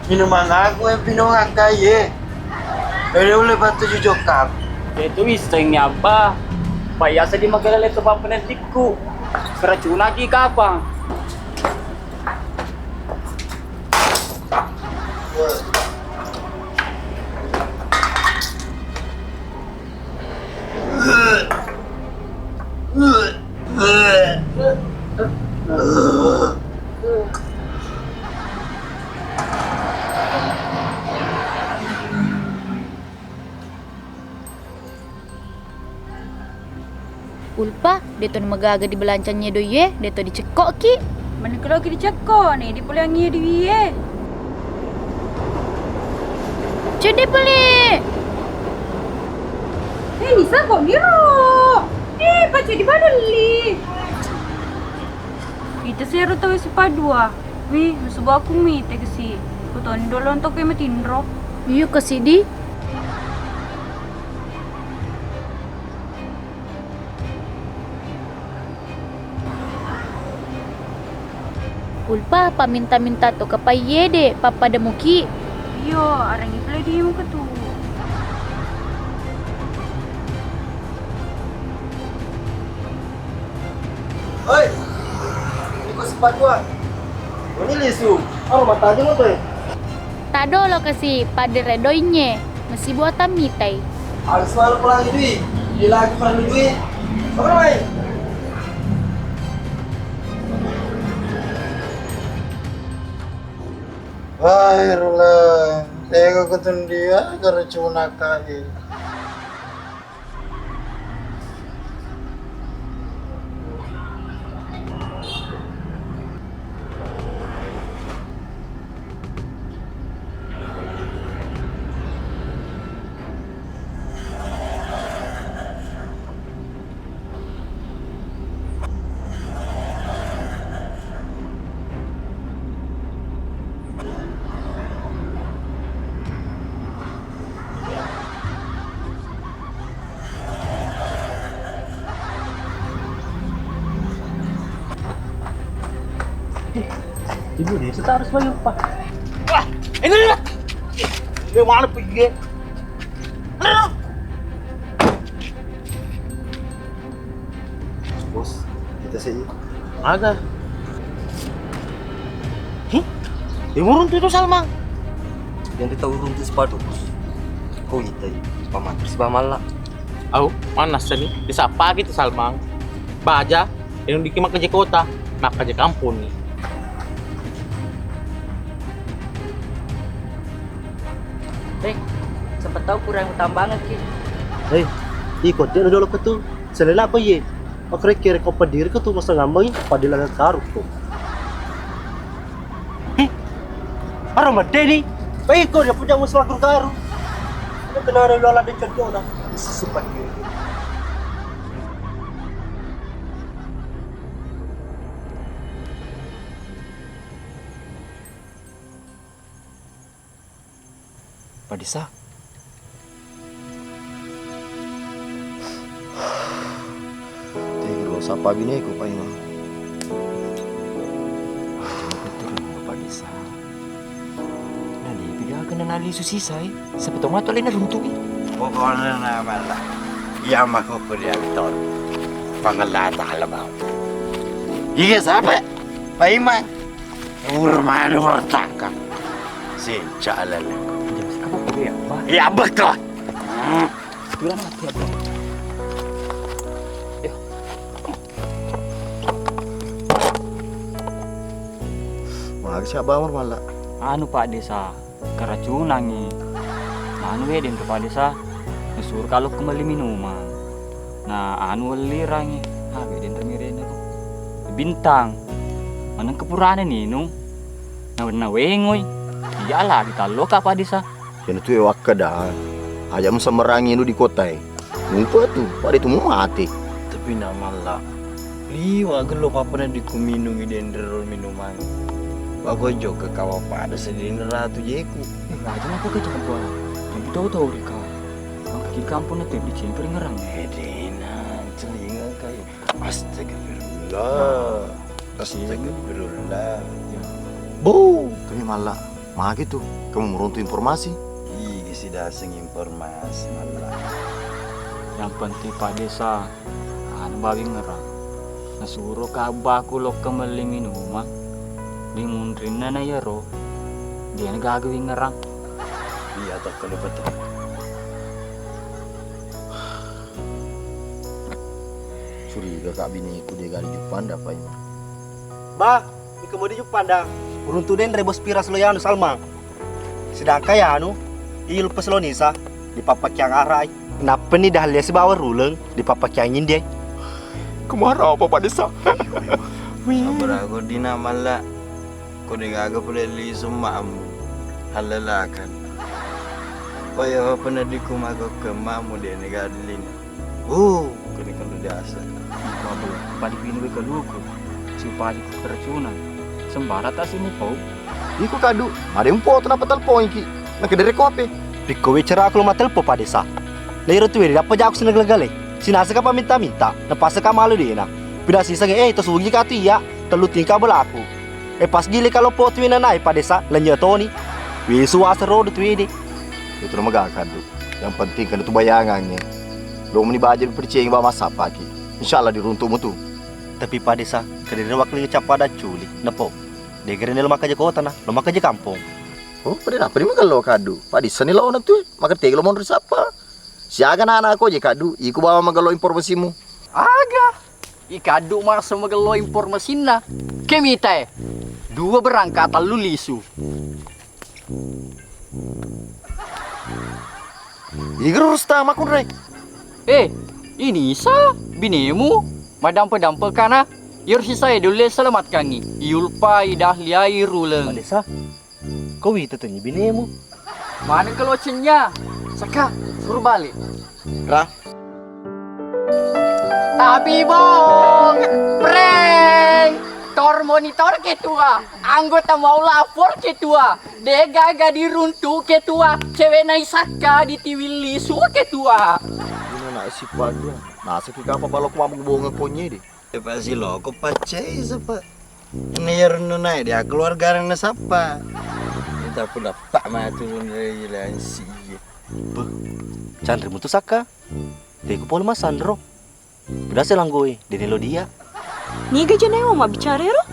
Minuman aku yang pinung angkai ye. Ele ulle batu jujokap. Itu iseng ya, Abah. Bayasa di magala leto papenedikku. Keracunan ki kapang. Ulpa, de to magaga di belancang ye doiye, de to dicekkoki. Mani kalau ki dicekko, ne di pulang ye doiye. Cedde pale. Eh, Nisa, kok miro? Eh, pace di badalli. Ita sero tau sipadua. Wi, subuh aku mi tekesi. Kutoni dolo untuk ke matinro. Iyo kasi di. Ulpa, paminta-minta to kapaiye de, pappada muki. Iyo, arangi pale di muka tu. Oi, iko sepatuan. Ini lisu. Aro mata aja lo, Toy. Tadolo kasi padere doinye, mesibuatan mitai. Harus selalu pulang dui, di lagi perlu dui. Apa namanya? Wah, Irula, tega kutundia karacunan kai. Ibu desa harus bayar, Pak. Wah, ini lihat. Dia mana pergi? Bos, kita Aga? Hi? Yang uruntu itu Salmang. Yang kita uruntu sepatu, Bos. Kau itai, pamantar si Bamalla. Au, mana seni? Disapa gitu Salmang. Baja, yang diki maka je kota, maka je kampung nih. Hei, sempat tahu kurang utang banget ki. Hei, iko dia dulu ketu. Selena apa ye? Aku kira kau pediri ke tu masa ngambang, padahal agak karuk tu. Hei, aro medeni. Hei, kau dia punya musuh aku garu. Ini kenal ada lala de contoh lah. Susu pediri. Padesa. Tegro, sapa bineku, Pak Imam? Betul, Pak Desa. Nah, dia tidak kena nali susisai. Siapa tahu matu lain runtuki. Pokoknya nama lah. Iya mah kok diatur. Pangella taala mau. Iya siapa? Pak Imam. Urmanu bertangkap. Sincak lele. Apa kuliah, Pak? Iya, betul. Hmm. Kurang mati, Abah. Yo. Magi si Abah Amar malah. Anu, Pak Desa, keracunangi. Anu, we, den, Pak Desa. Nasuro kalau kembali minuman. Na anu wellirangngi, ah, bede nremirenna tu. Bintang. Maneng kepurane ninung. Na wenna wengoi. Iya lari tallo ka Padesa. Iyana tu e wakkeda. Aja musammerangi nu di kotae. Mupa tu, pada tu mu mate. Tapi na malla. Liwa gello papana di kuminungi denrero minumang. Bago jokka kawa pada sedina ratu jeku. Eh, aja napa kecaba. Tapi tau-tau rika. Maka ki kampung na tebbi cengkering ngerang. Edena, celinga kai. Astagfirullah. Astagfirullah. Bo, kami malah. Magi tu, kamu meruntu informasi? Ih, gisi daseng informasi malah. Yang penting Pak Desa, anu bawing ngerang. Nasuro ka abbaku lokka melli minumang. Di munrinna na iyaro, dena gaga wingngerang. Iya, tokko ni betul. Curiga ka bineku de gari juppanda apa ini. Bah, mika modi juppanda. Uruntu denre bos piras lo yanu Salma. Sedangkan yanu, iyul pes lo Nisa, dipappakiang arai. Nappeni dahlia sibawa ruleng, dipappakiang indiai. Kemara apa Pak Desa? Sabar aku dina malla. Ko de gaga pole lisu mamu. Halalakan. Paya apa na diku mago ke mamu de ne gadlina. Oh, kene kan biasa. Iko apa? Padi pinu ke luku. Supaya ku keracunan. Sembara tak sini pau. Iko kadu, ada yang foto napa telepon ki. Nak kedere kope. Pikko we cera aku lo matelpo Pak Desa. Na iro tuwe dappa jaku sina gale-gale. Sinasa ka paminta-minta, na pasa ka malu dena. Pida siseng e, eh, to sugi ka tu iya, tellu tingka belaku. Eh, pas gile ka lo po tuwe na nai Pak Desa, lenya toni. We suwasa rodo tuwe de. Itu nama gak kadu. Yang penting kan itu bayangan e. Lo meni baja percaya ba masapa ki. Insyaallah diruntumu tu. Tapi Pak Desa, kedere waktu cappa da culi, nepo. Degere ne lo makaja kota na, lo makaja kampong. Oh, pada apa ni magello kadu? Pada seni lawan tu, maka tega lo monri sapa? Siaga na anak ko je kadu, iku bawa magello informasimu. Aga, i kadu masa magello informasinna. Kemita e, dua berangkat tellu lisu. Igro rusta makun re. Eh, ini sa binemu madampe-dampe kana. Yur sisa e dulu selamatkangi. Yulpa idah liai ruleng. Desa. Ko wita tu ni binemu. Mana kelocengnya? Saka, suruh balik. Ra. Tapi bong, prank. Tor monitor ketua, anggota mau lapor ketua. Degaga diruntu ketua, cewek naisakka di tiwilli su ketua. Ini nak si padua. Nasaki kapa balok mabuk bonga konye de. Pasi loko paccai sapa. Ini ya rennu naik dia keluarga na sappa. Kita pula pak matu renre lansi. Beh, canre mutu sakka. Tegu pole masanro. Pudase langgoi, dene lo dia. Niga je naewa mabbicara ero?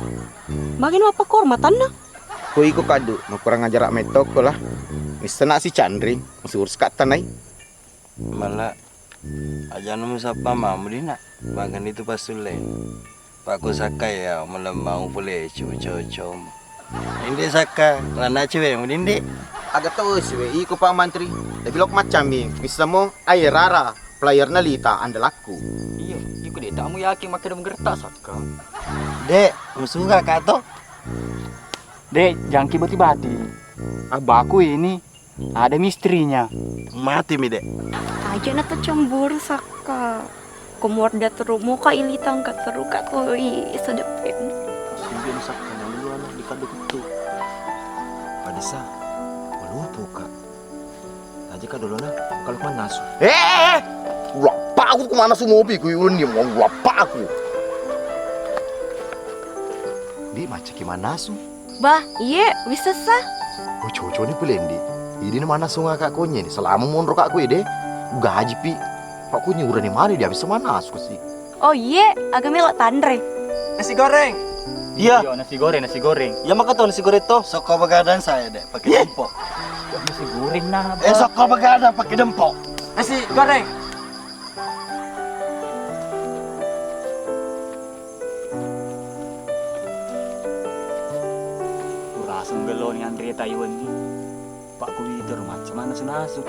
Magani mappakkoro matanna? Ko iko kaddu, makurang ajara mettokko lah. Missena si Canring, musurus ka tanai. Mala, ajana musappa mamu dina, magani tu passulle. Pakku sakka ya, melemmau pole cucu-cucu. Inde sakka, lana cewek mu dinde. Aga to siwe iko Pak Mantri. Tapi lok macam mi, bisa mo aye Rara, player na Lita andalakku. Iya, iko de tamu yakin makkeda menggertak sakka. Dek, musuga ka to? Dek, jangki bati-bati. Abbaku ini ada misterinya. Mati mi, Dek. Aja na to cemburu sakka. Ko muarda teru, moka ilita engka teru ka ko i sedepem. Sumbi na sakka na luana di kadu ketu. Padesa, malupu ka. Aja ka dolo na, kalau manasu. Eh, eh, eh. Ulappa aku ku manasu mopi ku yun ni, mau ulappa aku. Di macaki manasu. Bah, iye, wisessa. Oh, cocok ni pelendi. Idi na manasu ngaka konye ni. Selama monro ka ko ide. Gaji pi. Pak konye urani mani dia bisa manasu kasi. Oh iye, aga melo tanre. Nasi goreng. Iya. Iya, nasi goreng, nasi goreng. Iya maka to nasi goreng to. Sokko begadang saya dek pakai dempo. Nasi goreng nah. Eh sokko begadang pakai dempo. Nasi goreng. Kurasa melo ni Andre Taiwan ni. Pak Kuwito ro macam mana sunasu.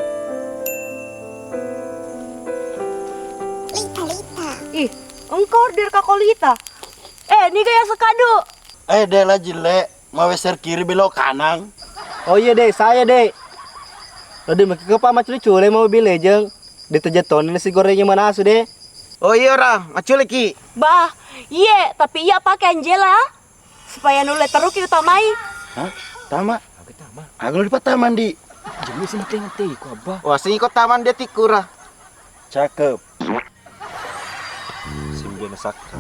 Lita, Lita. Ih, engkau order ka kolita. Eh, niga ya sekadu. Eh, de la jille, mau weser kiri belok kanan. Oh iya deh, saya deh. Tadi maki ke Pak maculi-culi mau Mobile Legend. Ditejeton nasi gorengnya manasu deh. Oh iya ora, maculi ki. Bah, iye, tapi iya pakai Angela. Supaya nulle teruki utamai. Hah? Tama? Aga tama? Aga lo dipatama ndi. Jemi si mateng ate iko abba. Wah, sing iko taman dia tikura. Cakep. Simbiana sakka.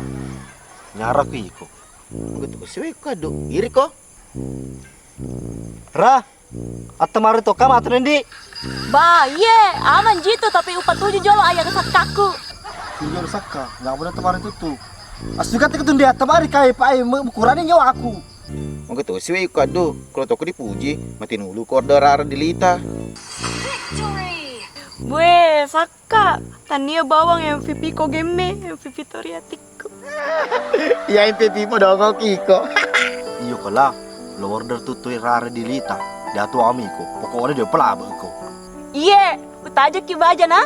Nyara ku iko. Betul siwe ko adu. Iri ko. Ra. Attemari tokka matu nendi. Ba, iye, aman jitu tapi upatuju jolo ayang sakkaku. Sinjolo sakka, nggak boleh temari tutu. Asuka teketu dia temari kai pai me-, kurani nyawaku. Mangga to siwe kaddo, kalau toko dipuji, mati nulu ko order rara dilita. Bue, sakka, tania bawang M V P ko gemme, M V P toriati. Iya M V P mo dongok iko. Iyo kala, lo order tutui rara dilita. Datu ami ko, pokoknya dia pelabe ko. Iye, utajaki baja na.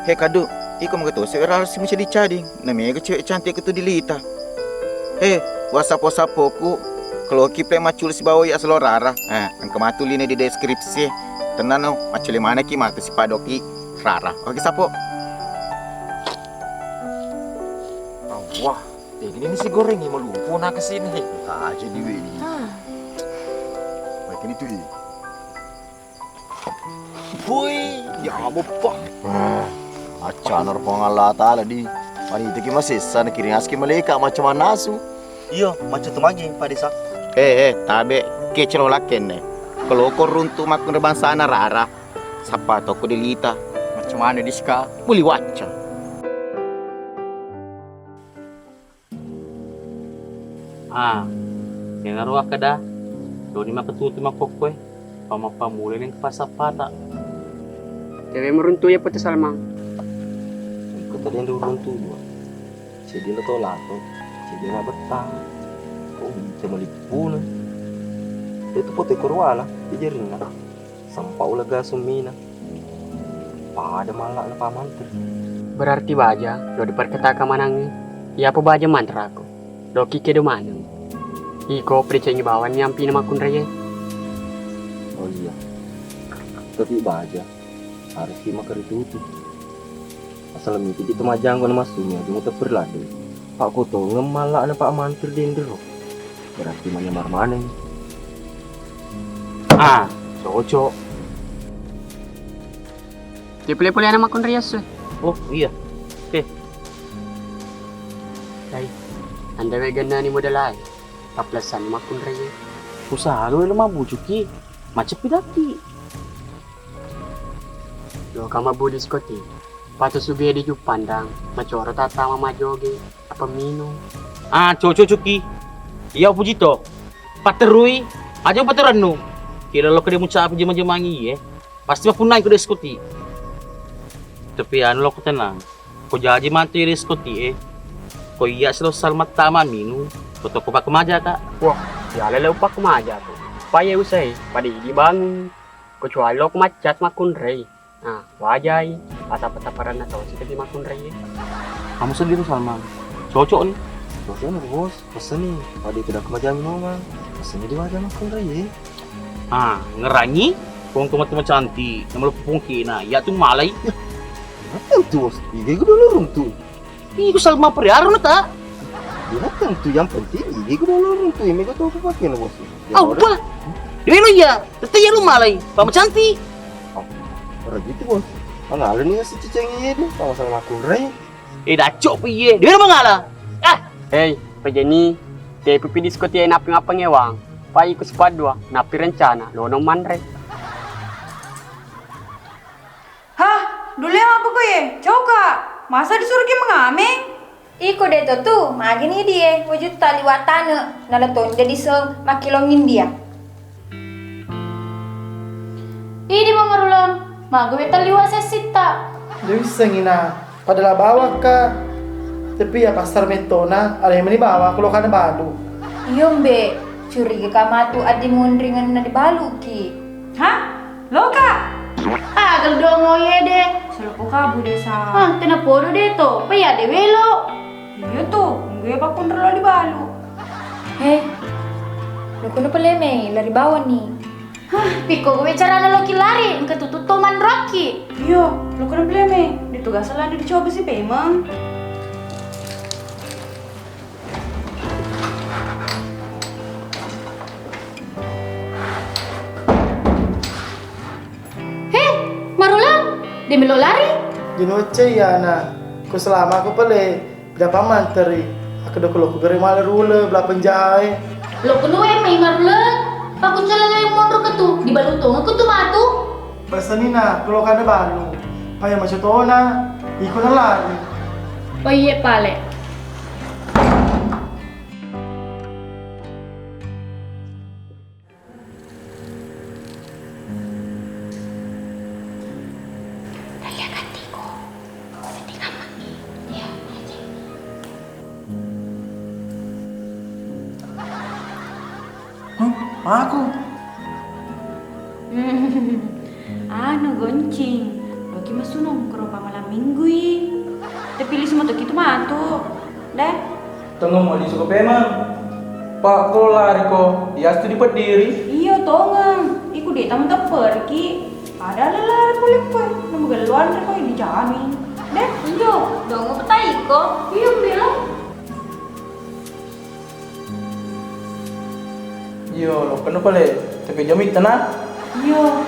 He kadu, iko mega tosi rara si mucadi-cadi. Na mega cewek cantik itu dilita. He, wasapo-sapoku, kalau kipe macul si bawa ya selo rara. Eh, engka matuli di deskripsi. Tenang no, maculi mana ki matu si padoki rara. Oke sapo. Wah, eh, ini nasi goreng yang malupo na kesini. Aja di weni. Ah. Baik ini tuh. Woi, ya apa? Acana Puang Allah Taala di. Mani itu ki masessa na kiring aski malaikat macam mana asu. Iyo, macam tu magi pada sa. Eh, eh, tabe kecil lakken ne. Kalau kau runtu makun bangsana rara, sapa toko dilita. Macam mana diska? Buli wacca. Ah, iyanaro akkeda, doni makketutu makkokkoe, pamappammulani engka passappata. Dewe meruntu iya Putu Salmang. Engka tadi yang diruntu dua. Ceddi lo to lato, ceddi na bettang. Oh, bisa malippuna. Itu pote korwala, di jarinna. Sempa ulega summina. Pada malla'na Pak Mantri. Berarti baja lo diperketaka manangngi. Iyapa baja manrako. Loki kedo maneng. Iko pricengi bawang nyampina makkunraie. Oh iya. Tapi baja harus ki makaritutu. Asal miti kita majanggo na massunya, cuma teper ladu. Pak kotongeng malla'na Pak Mantri dendro. Berarti manyamar maneng. Ah, cocok. Dia pole-pole anak makkunrai asu. Oh, iya. Oke. Dai, anda we gennani modal ai. Paplasan makkunrai. Usaha lu lu mabujuki. Macepi daki. Lo kama budis koti. Patu suge di Jupandang. Macoro tata mama joge. Apa minung? Ah, cocok cuki. Iya, upuji to. Patterui, aja patterannu. Kira lo kede mucapi jema-jemangi iye. Pasti mapunnai ko diskoti. Tapi anu lo ko tenang. Ko jaji mantu diskoti e. Ko iya selo salmattama minu. Ko toko pakkemaja ka. Wah, ya lele upakkemaja ko. Paye usai, pada idi bangun. Kecuali lo ko maccat makkunrei. Nah, wajai, patapa-taparanna tau sika di makkunraiye. Kamu sedih tuh, Salma. Cocok nih. Cocok nih, Bos. Pesen nih, pada tidak kemajami mama. Pesen di wajah makkunraiye. Ah, ngerangi? Kong teman-teman cantik, nama lo pungki, nah, ya tuh malai. Tentu, Bos. Iya, gue dulu runtuh. Iko Salma periaro na ta? Iya tentu, yang penting ini gue dulu runtuh, ini gue tau pakai, Bos. Ya, Awa. Dewe lo iya, tette iya lo malai, pama cantik. Oh, ora gitu, Bos. Mangala nih si ciceng iya deh, sama-sama makkunrai. Eh, dacok pi iye. Dewe lo mangala. Ah. Hei, pejeni, tepi pi diskoti e nappi mappangewang. Pai ku sipaddua, nappi rencana, nono manre. Hah, dulleang apa ko ye? Coka, masa disuruh ki mengameng? Iko de to tu, magini die, wujutta liwa tane, nala tonja diseng makkilongin dia. Idi Mamaruleng, maga we talliwa sessitta. De wissengi na, pada la bawakka. Tapi ya pasar mettona, ada yang meni bawak, lo kada balu. Iyo mbe, curiga ka matu addi munringenna dibaluki. Hah? Loka! Ah, gel dongo ye de. Salopo kabu desa. Ah, tena podo de to. Paya de welo. Iya tu, nunggu ya pakkunrelo dibalu. He, lo kono pale me, lari bawang ni. Hah, piko gue carana loki lari, engka tututto manroki. Iyo, lo kono pale me, di tugas lana dicoba si pemeng. He, Maruleng, de melo lari? Jinoce iya na, ko selama ko pale, japa manteri. Aku do kelo gere male rule, bela penjae. Lo kenue mai Maruleng, paku celele monro ketu, dibalu tonga ketu matu. Pesanina, kelo kada balu. Paya macetona, iko na lari. Oh iye pale. Hah? Aku? Anu goncing, loki mesu nongkrong pa malam minggu i. Tapi lisu matoki tu matu. Deh. Tengah mau lisu ke pemang. Pak ko lari ko, ya stu dipeddiri. Iyo tongeng, iku de tamu tepperki. Ada lelare pole koe, namu gelluan ko dijami. Deh. Iyo, dongo petai ko. Iyo bela. Iyo, lo kena pale, tapi jami tenang. Iyo.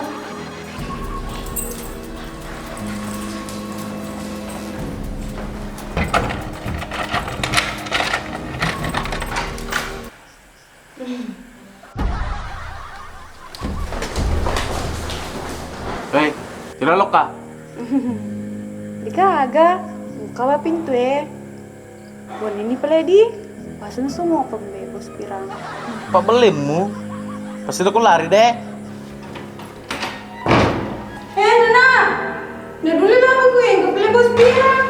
Hei, tidak lokka? Degaga, bukawa pintu e. Wenni ni pale di, paseng semua pembe bos pirang. Pak belemmu, pasti aku lari deh. Eh, Nana, na dulu lah aku yang kepala bos pirang.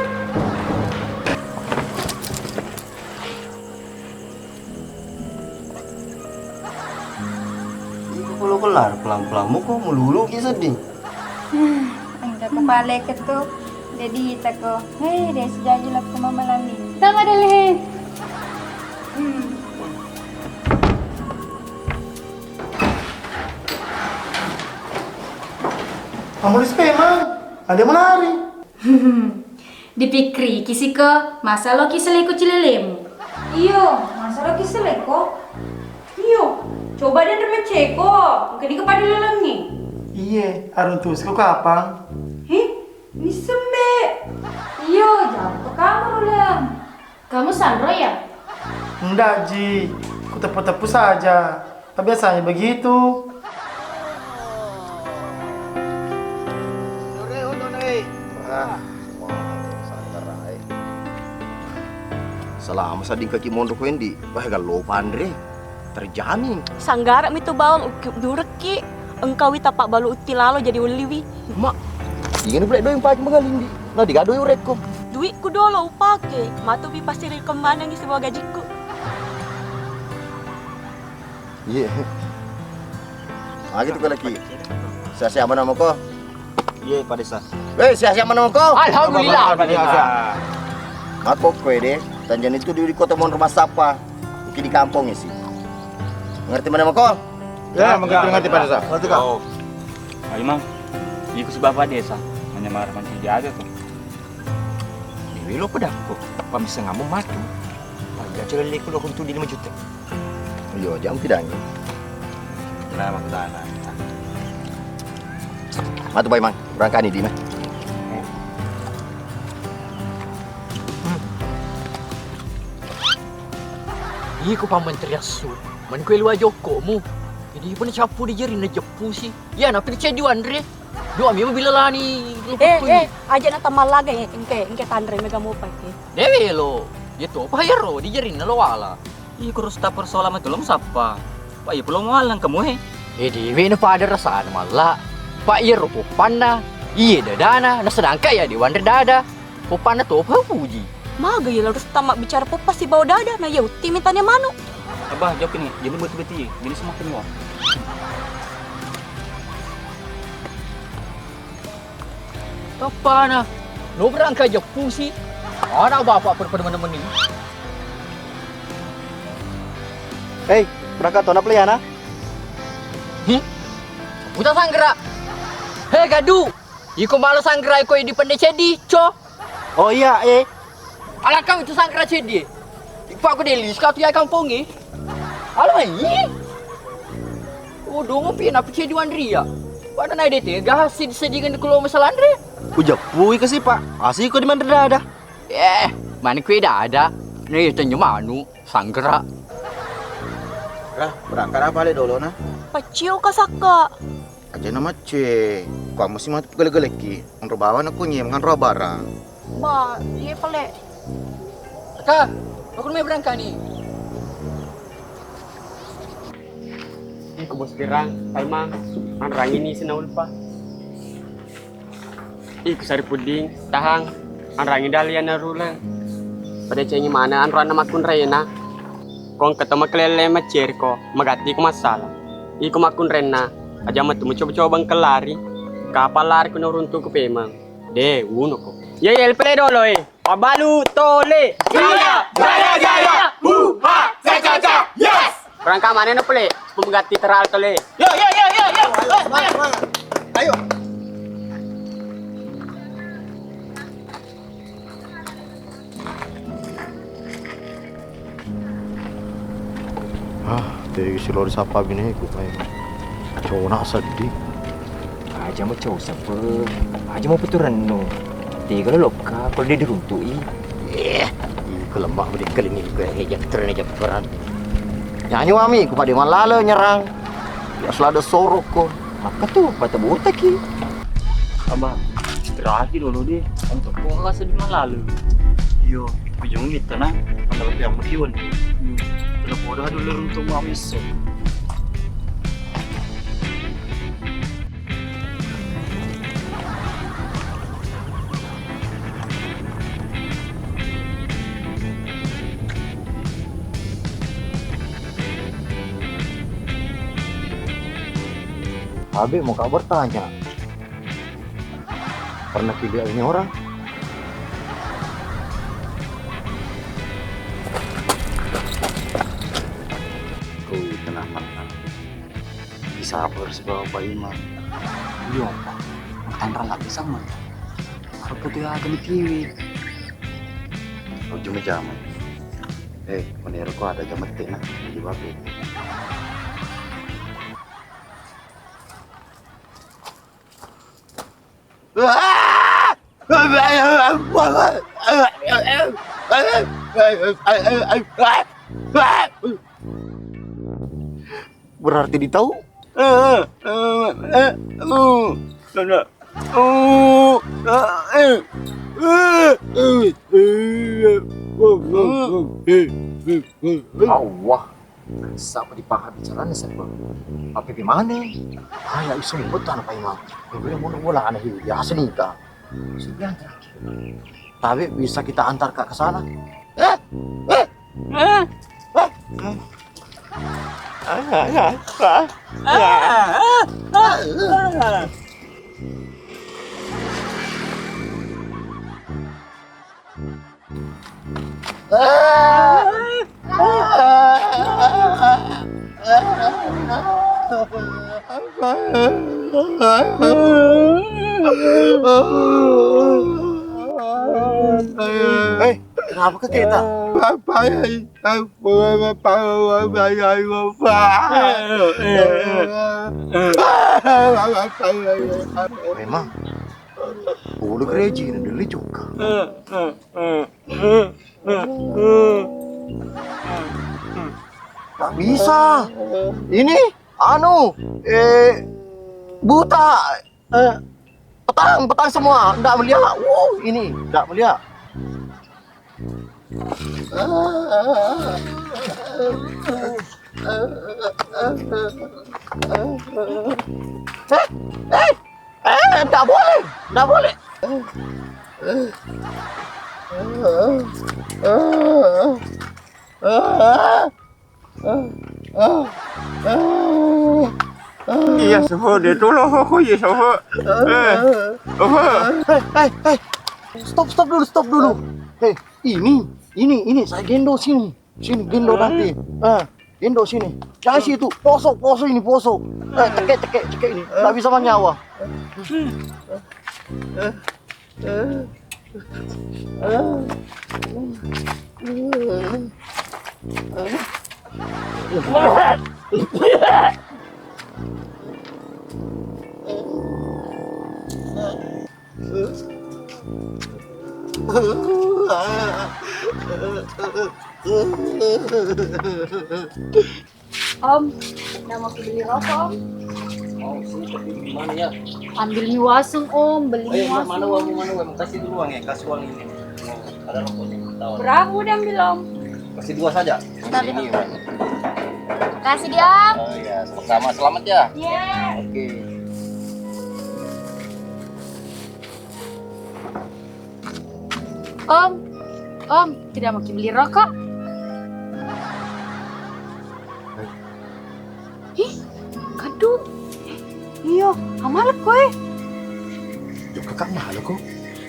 Iko kalau kelar pelan-pelan muko melulu ki sedih. Engka kepala ketu jadi tako. Hei, deh sejaji laku mama lami. Sama deh. Hmm. Kamu di sepema, ada menari. Dipikkiriki siko, masa loki seleko cilelemu? Iyo, masa loki seleko? Iyo, coba deh remeceko, engka di kepala lalengi. Iye, arung tu siko kapang. Hih, nisembe. Iyo, jauh ke kamar ulang. Kamu sanro ya? Ndak ji, ku tepu-tepu saja. Biasanya begitu. Ah, semua sanggarai. Selama sedding kaki monro ko endi, wah, gallo panre. Terjamin. Sanggara'mi tu bawang, ukki durekki. Engkawi tapabbalu utti lalo jadi ulliwi. Ma, ingin boleh doing pakai mengaling di. Nah, tiga doing urekko. Duitku dolo upake, matupi pasti ri kembanangi sebuah gajikku. Iya. Ah, gitu ko lagi. Siap-siap mana mau ko? Iya, Pak Desa. Weh, siap-siap mana mau ko? Alhamdulillah, Pak Desa. Makko koe de, tanjani itu di, di kota mon rumah sapa. Uki di kampung isi. Ngerti mana mau ko? Ya, mengerti, ngerti, Pak Desa. Ngerti, Kak. Oh. Ayo, Mang. Iku si Bapak Desa. Hanya marah mancing diaga ko. Dewi lo pedakko. Pamisa ngamuk matu. Aja celele ku lo kuntu di lima juta. Iyo, jam pidangi. Nah, makkutana. Matu bai, Mang. Urangkani di, Mang. Iko pamenteri assu. Mani kue luwa jokkomu. Jadi pun cappu di jari na jeppu si. Iya, napi cedi wanre. Dua mi mobil lani. Eh, eh, aja na tamallaga, eh, engke, engke tanre mega mopa, eh. Dewe lo. Iya to, pa iyaro di jarinna lo wala. Iko ro sta persoalan matu lo musappa. Pa iya pulo muallang kamu, eh. Eh, dewe na pada rasana malla. Pa iyaro poppanna, iya dadana, na sedangka iya di wanre dada. Poppanna topa upuji. Maga iya larus tama bicara poppa sibawa dada, na iya utti mitanya manu. Abah, jawab ini, jadi betul-betul, jadi semua penyuap. Toppana, lo berangka jeppu si. Anak bapak pada-pada mana meni. Hei, berangkat tona peliana? Hmm? Uta sanggerak. Hei, gaduh. Iko malah sanggerak iko di pendek cedi, co. Oh iya, eh. Alakang itu sangkara ceddi. Pak ko deli sekatu ya kampongi. Alamai. Oh, dongo pi napi ceddi wanria. Pada nai dete gasi disedingan kulo masalah andre. Ujappui kasi, Pak. Asi ko di mandre dada. Eh, mana kue dada. Nih, tanya manu, sangkara. Rah, berangkat apa le dolo na? Pacio kasakka. Aja na macce, kua musi matu gele-geleki, onro bawa na kunyi menganro barang. Ba, iya pale. Ka, aku mai berangkat ni. Iku bos gerang, paimang, anrang ini sina ulpa. Iku sari pudding, tahang, anrangi dalian na ruleng. Pada cengi mana anro anna makkunraina. Kong ketemu kelele macce ko, magatti ko masalah. Iku makkunrenna, aja matu mucoba-coba engka lari. Kapang lari kuno runtu ku pemang. De, uno ko. Ye, ye, pele dolo, eh. Pabalu tole. Jaya, jaya, jaya. Huha, caca, caca. Yes. Perangka mana no pele? Pemegati teral tole. Yo, yo, yo, yo, yo. Semangat, semangat. Ayo. Ah, tegi silori sapa bineku, paimeng. Cona seddi. Aja mo cosa pe. Aja mo peturennu. Tega lo lokka, kalau dia diruntu'i. Eh, iko lembak budi kelingi ko, eh, jam terene jam peran. Nyanyi wami, ku pada malala nyerang. Ya selada sorok ko. Maka tu, bata botaki. Abah, istirahat dulu deh. Untuk bola sedih malah lu. Iyo, ujung itu nah. Kalau tiap mutiun. Kalau bodoh dulu untuk mau miso. Habib mau kau bertanya. Pernah tidak ini orang? Kui tenang, tenang. Sabar sibawa Pak Imam. Iya, Pak. Tanrang nggak bisa, man. Harus butuh ya, kami kiwi. Ujung jaman. Eh, konero ko ada jamet teh, nah. Di babe. Berarti ditau? Allah. Sapa dipahami carana, sapa? Apa bagaimana? Aya iso membuat anak paimang. Bagaimana mau bola anak ini? Biasa nikah. Sudah terakhir. Tapi bisa kita antar Kak ke sana. Eh, eh, eh, eh. Eh, kenapa ke kita? Bapak, Bapak, Bapak, Bapak, Bapak. Memang, boleh gereji ini dulu juga. Tak bisa. Ini, anu, eh, buta. Eh, petang, petang semua. Nggak melihat. Wow, ini nggak melihat. Eh, eh, eh, nggak boleh, nggak boleh. Iya, soho, dia tolong aku, iya, soho. Eh, soho. Eh, eh, eh. Stop, stop dulu, stop dulu. Eh, ini, ini, ini, saya gendong sini. Sini, gendong nanti. Ah, gendong sini. Jangan situ. Poso, poso ini, poso. Eh, cekek, cekek, cekek ini. Nggak bisa menyawa. Om, namo ki beli rokok, Om. Oh, sini, tapi gimana ya? Ambil mi waseng, Om, beli mi waseng. Mana uangmu, mana uang? Kasih dulu uang ya, kasih uang ini. Ada rokoknya, tawar. Berapa udah ambil, Om? Kasih dua saja. Tapi ini, Om. Kasih dia, Om. Oh iya, sama-sama. Selamat ya. Iya. Oke. Om, Om, tidak mau beli rokok? Ih, kadu. Iyo, amalak koe. Yo, kakak malu kok.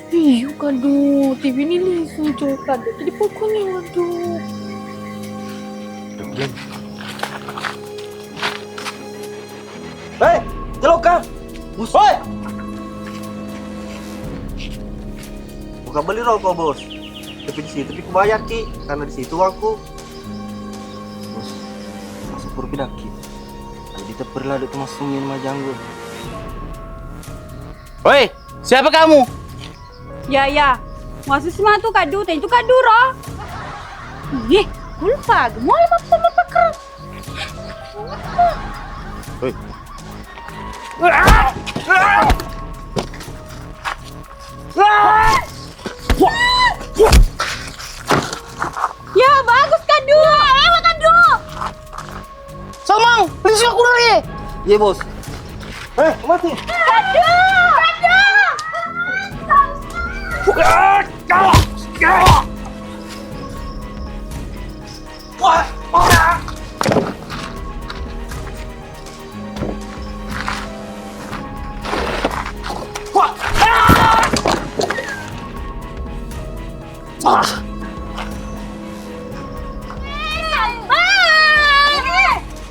Iyo, kadu. T V ini lisu, coba kadu. Jadi pokoknya, waduh. Hei, celoka. Bos. Woi. Bukan beli rokok, Bos. Tapi di situ, tapi kubayar ki, karena di situ uangku. Bos, masuk purpi daki. Kalau diteper ladu tuh masuk minum aja anggur. Woi, siapa kamu? Ya, ya. Masuk semua tuh kadu, tanya tuh kadu, roh. Ih, kulpa, gemol apa sama paker? Hei. Ya, bagus, Kadu. Ewa, Kadu. Salmang, lisi aku dari. Iya, Bos. Eh, mati. Kadu. Kadu.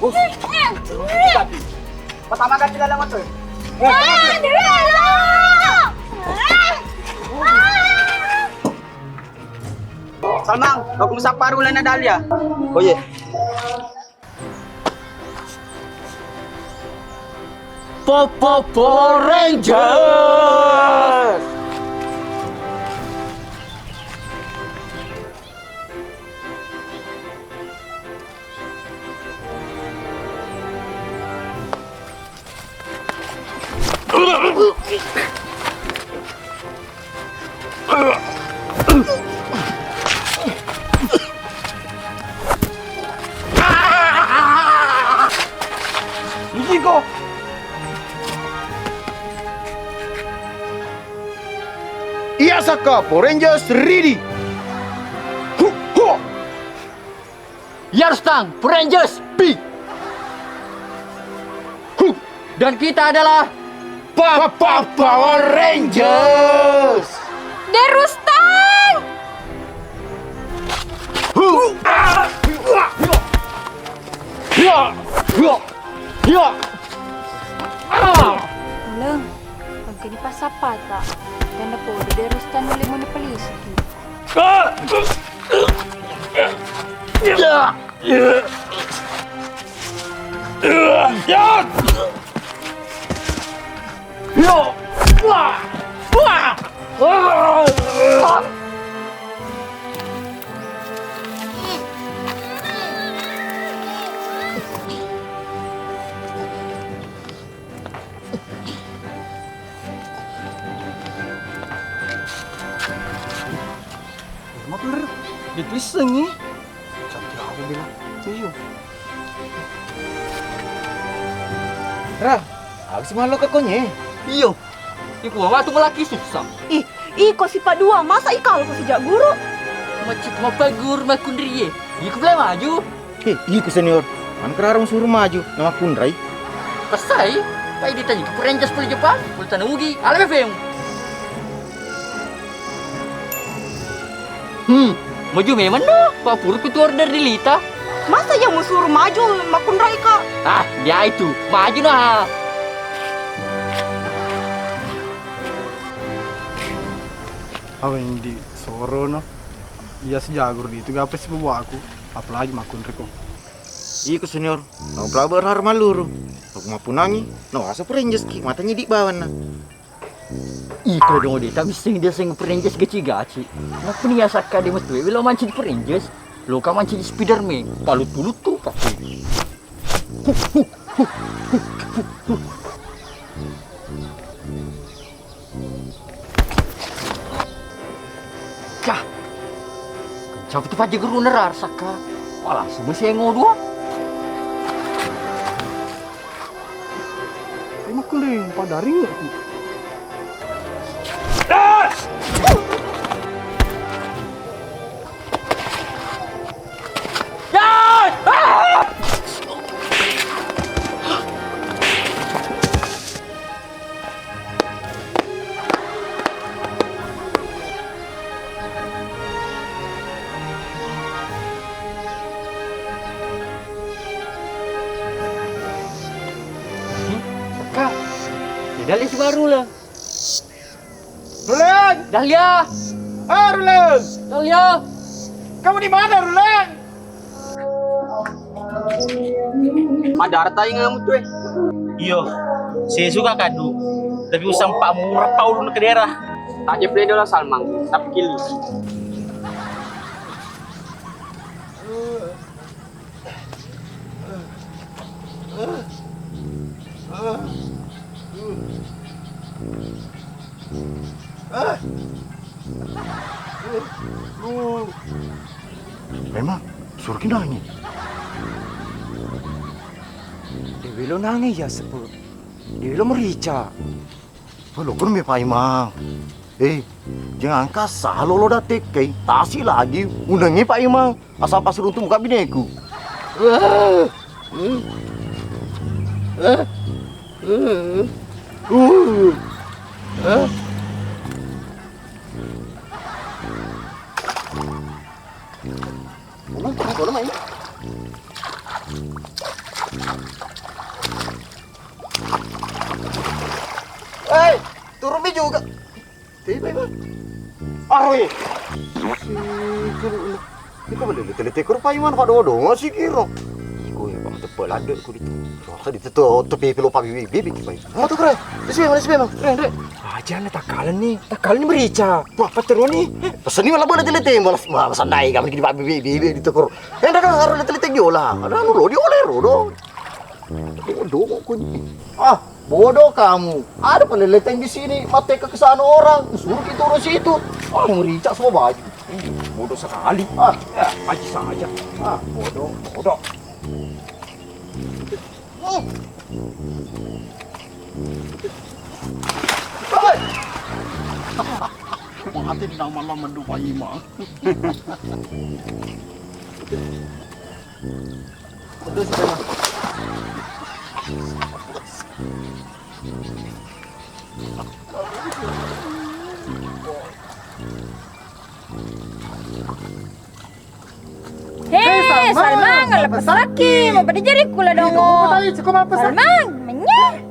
Bos, pertama kali dalam motor. Salmang, aku musapparu lena Dahlia. Oh iya. Popo Power Rangers. Iya Sakka, Power Rangers ready. Hu, hu. Iya Rustang, Power Rangers pi. Hu. Dan kita adalah Pa-, Pa-, Power Rangers. De Rustang. Hu. Ah. Ya. Ya. Ya. Ah. Uleng, engkani passappata. Tanda podo de Rustang nulle mone pelisiki. Maklur, ditulisangngi. Santiago bilang, "Iyo." Ra, habis malu ke konye? Iyo. Iku matu melaki susah. Ih, iko si Padua, masa ikal ko sejak guru? Macet mapagur makunrie. Iku boleh maju. He, iku senior. Anu kerarong suruh maju, nama kunrai. Pesai, pai ditanya ke perenjas poli Jepang, poli tanah ugi, ala befeng. Hmm, maju memang no, papurku tu order di Lita. Masa yang mau suruh maju, makunrai ka? Ah, dia itu, maju nah. Awe indi soro no. Iya sejagur di itu gape si bawa aku, apalagi makunrai ko. Iko senior, no pelabar har maluru. Aku mapunangi, no asa perenjas ki, matanya di bawanna. Iko dong de, tak bisa dia seng perenjas gaci-gaci. Ngapa nih ya Sakka de metu, welo manci di perenjas. Lo ka manci di Spiderman, palu tulu tu pakai. Kah. Siapa tu paja guru nerar Sakka. Wah, langsung masih ngo dua. Emang kuling pada ring aku. Kak, tidak lihat si baru lah. Rulen! Dahlia! Ah, Rulen! Dahlia! Kamu di mana, Rulen? Madara tai ngamu tu, eh. Iyo, saya suka kadu. Tapi usang pak murah paulun ke daerah. Tak je play dola Salmang, tapi kili. Memang suruh nangi. Dewi lo nangi ya sepu. Dewi lo merica. Lo kuru mi Pak Imang. Eh, jangan kasar lo lo datekai. Tasi lagi unangi Pak Imang. Asal pas runtuh muka bineku. Hei, turun mi juga. Tiba, Iman. Aroi. Iko lele tele-tele kuru Pak Iman, Pak Dodo, masih kiro. Iko ya, Pak, tepe ladde ku ditu. Rasa diteto, tepe pelo Pak Bibi, Bibi ki Pak Iman. Apa tuh, Kre? Terus memang, terus memang. Kre, Kre. Aja na takkalan ni, takkalan ni merica. Wah, pateroni. Pesan ni malah boleh tele-tele, malah, malah sandai kami di Pak Bibi, Bibi di tukur. Eh, ndak ada harus tele-tele diolah. Ada anu lo, diolah lo, do. Dodo kok kunci. Ah, bodoh kamu. Ada peleleteng di sini, mate ke sana orang. Suruh kita urus itu. Oh, merica semua baju. Bodoh sekali. Ah, ya, aji saja. Ah, bodoh. Bodoh. Hmm. Hei. Ate di nama Allah mendupai ma. Betul sih, Bang. Hei, Salmang, Salmang, lepas lagi. Mau pada jadi kula dong. Salmang, menyeh.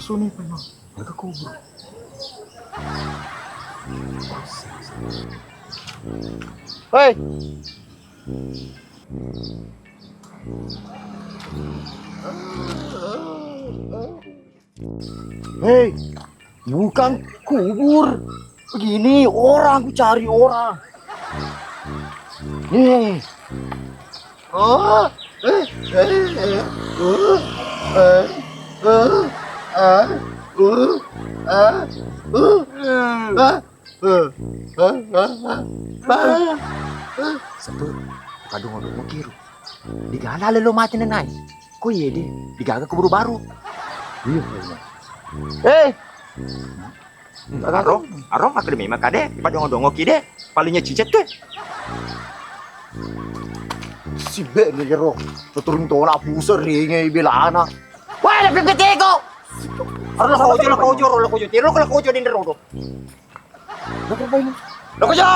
Suni peno, ke kubur. Hei. Hei, bukan kubur. Begini, orang, ku cari orang. Hei. Oh, eh, eh, eh, uh, eh, uh, ah, uh, ah, uh, ah. Setu, kadung-kadung makiru. Digala lelo mati nenai. Ko iye di, digaga kuburu baru. Iya. Eh. Aro, aro makkeda memang kade, padongo-dongo ki de, paling nyecicet ke. Sibe ni ro, turun tona pusar ringe belana. Wah, lebih gede kok. Aro lo kojo, lo kojo, lo kojo, lo kojo di ro. Lo kojo.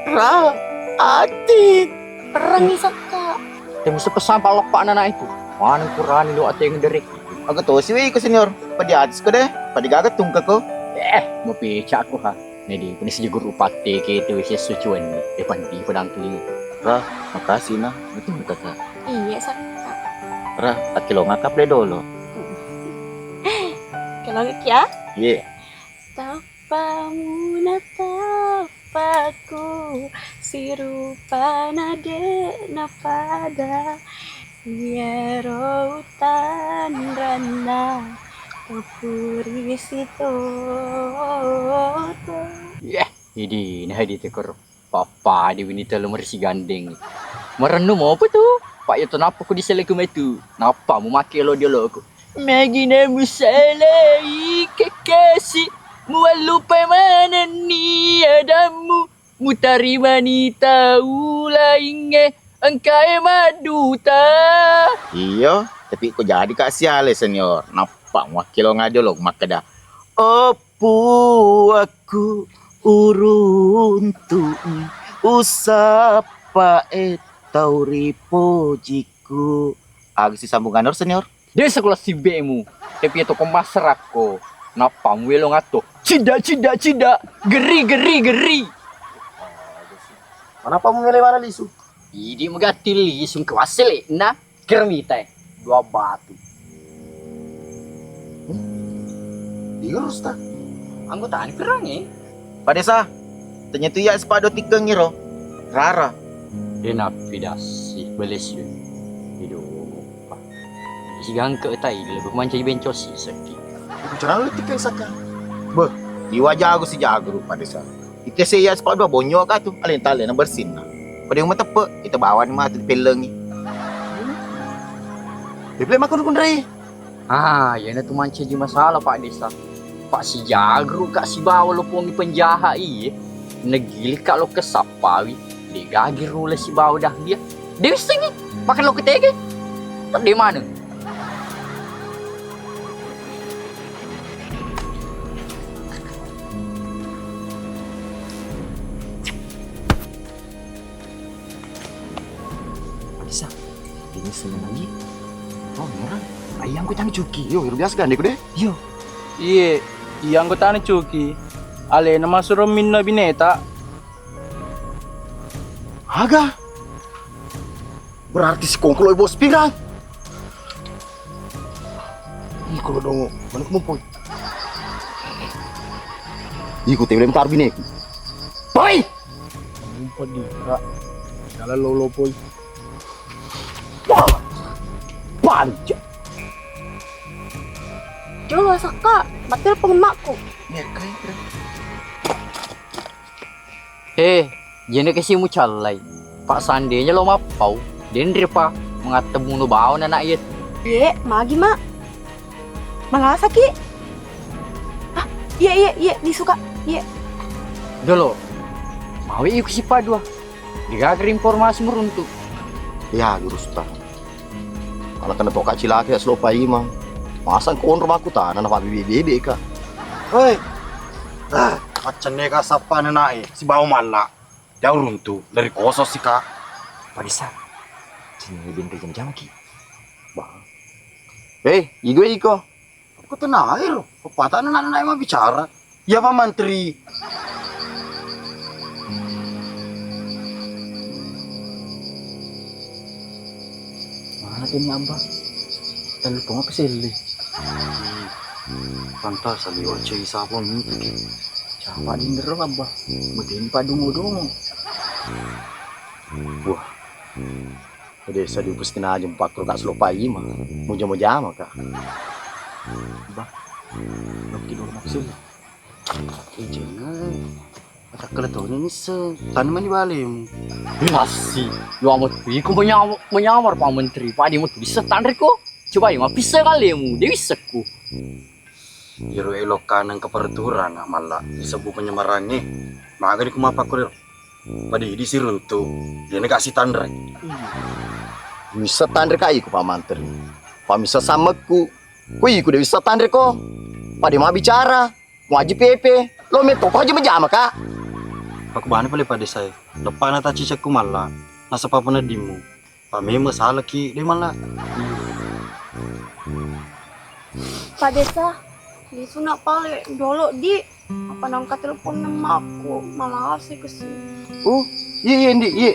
Ra, ati. Perangi sakka. Temu sepesan paleppa'na na itu. Mana kurani lo ateng derek. Aga tosi we iko senior. Padi atis ko de. Padi gaga tungke ko. Eh, mau pecak aku ha. Nedi, kuni sejak guru pate ke itu wis sucuan ni. Eh, panti pedang tuli. Ra, makasih na. Itu kakak. Iya, sakka. Ra, akilonga kaple dolo. Kelongek ya? Iya. Tappamu natappaku, sirupana de' napada. Iyaro utanranna topuri sitoto. Yeh, idi nah idi tekor. Pappa di wini telu merisi gandeng. Merennu mopo tu? Pak, iya to nappa ku diseleku metu. Nappa mu make lo dioloku. Megine musalai kekasi, muallupai manenni adammu, mutarimani tau laingnge engkae madduta. Iyo, tapi ko jadi Kak Siale senior, nappa muakkilonga diolo makkeda, op, Puakku uruntu'i, usappae tau ripojiku. Aga sisambunganna ro, senior? De' sekolah sibemu, tapi to ko masserakko, nappa muelo ngatto. Cida, cida, cida, geri, geri, geri. Manappa muelo mana lisu? Idi magatti lisu ke wassele na. Kira mita e, dua batu. Hmm? Diurus ta? Anggotani pirangnge? Padesa, tanya tu iya sepado tikkeng iro. Rara. De' nappi dassi, beles yo. Ido, pa. Isi gangke tai, lebih mancaji bencos si seki. Iku carana tikkeng saka. Beh, iwa jago si jago rupa desa. Ite se iya sepatu bonyo ka tu, alena talena bersinna. Pada yang mateppe, ita bawani matu dipellengi. Deple makunrai. Ah, iyana tu mancaji masalah, Pak Desa. Pak, sijagru ka sibawa lo pongi penjaha iye. Negili ka lo kesappawi, degagi rule sibawa dah dia. Dewi sengi, makan lo ketege. Tak de mana? Bisa, ini seneng lagi. Oh, beneran? Ai anggotana Cuki. Yo, ero biasa gandeng ku deh. Yo. Iye, iya anggotana Cuki. Alena masuro minno bineta. Aga? Berarti si Kongko lo bos pirang? Iko lo dongo, mana ku mumpoi? Iko tewlem tar bineku. Poi! Mumpoi di, Kak. Jalan lo lo poi. Wah! Panca. Jolo, Sakka, mattelepon emakku. Iya, Kak. He, jenne kasi mucallai. Pak, seandainya lo mappau, denre pa mengattemu no bawa anak iya. Iye, magi, Mak? Malasaki? Ah, iye, iye, iye, lisu, Kak. Iye. Jolo, mawi iku sipa dua. Digaga informasi meruntu. Ya, Guru Sutan. Ala kena toka cilaka ya, Slopa Imang. Masa ko onro makkutana na bebe-bebe ka. Hei. Ah, maccenne ka sappa nanae sibawa malla. Jauh runtu dari koso sika. Padesa. Sini bin jam-jam ki. Bah. Eh, igo iko. Ko tenai ro, pepatana nanae mabbicara. Iya, Pak Mantri. Mana tim nambah? Telepon apa sih, Li? Pantas, Li, oce sapa mintu ki. Siapa di nero, Abah? Mungkin padungo-dungo. Wah. Desa di Gusti Najeng pakkuro ka Slopa Imang. Mujama-jama ka. Bah. Nokki dulu maksud. Ijinna. Atakkala toni nisseng. Tani mani balemu. Massi. Yo amat iku menyamar, menyamar Pak Menteri. Padi metu bisa tanre ko. Coba yo mapissa kalemu. Dewi sekku. Iyaro elokkana engka peraturan, malla disebbu penyamarangnge. Magani ku mappakko ro. Padidi siruntu, dena ka sitanre. Wissa tanre ka iku Pak Mantri. Pamissa sammekku. Ku iku de wissa tanre ko. Pade mabbicara. Muaji pepe. Lo metto ko aja majama ka. Pakkubani pale Pak Desa e. Deppana tacicekku malla. Nasaba peneddimmu. Pameme salaki de malla. Pak Desa, lisu na pale jolo di. Apa nangka telepon nemmakku, malase kesi. Oh, iya, iya, Ndi, iya.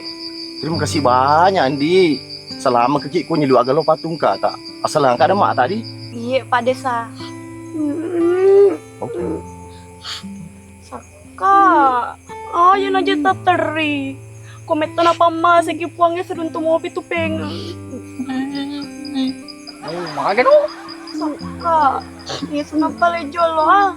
Terima kasih banyak, Ndi. Selama keki ko nyelu agalo patungka ta. Asal angka ada mak tadi. Iya, Pak Desa. Oke. Sakka, ayo naja tateri. Ko metto napammaseki Puangnge siruntu mopi tu pengeng. Oh, maga no? Sakka, iya sunappa le jolo ah.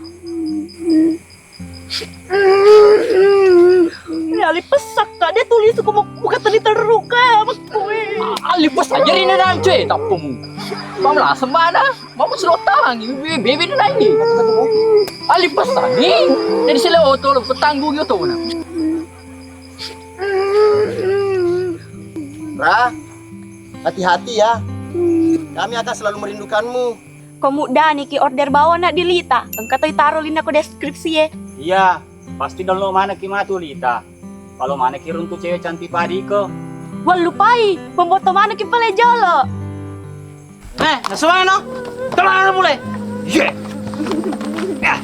Ya, lipessakka, dia tulis ko buka tadi terruka, makkue. Ah, lipas aja ri nanang cuy, tappumu. Pamela semana. Mama sudah tangi, bebe, bebe na nai. Ali pesangi. Jadi sila oto lo petanggung yo to na. Ra, hati-hati ya. Kami akan selalu merindukanmu. Ko muddani ki order bawa na di Lita. Engka toi taro lina ko deskripsi e. Iya, pasti download mana ki matu Lita. Kalau mana ki runtu cewek cantik padi ko. Wah, lupai, pemboto mana ki pale jolo. Eh, nasu mana no? Tolong anu pule. Ye. Ya.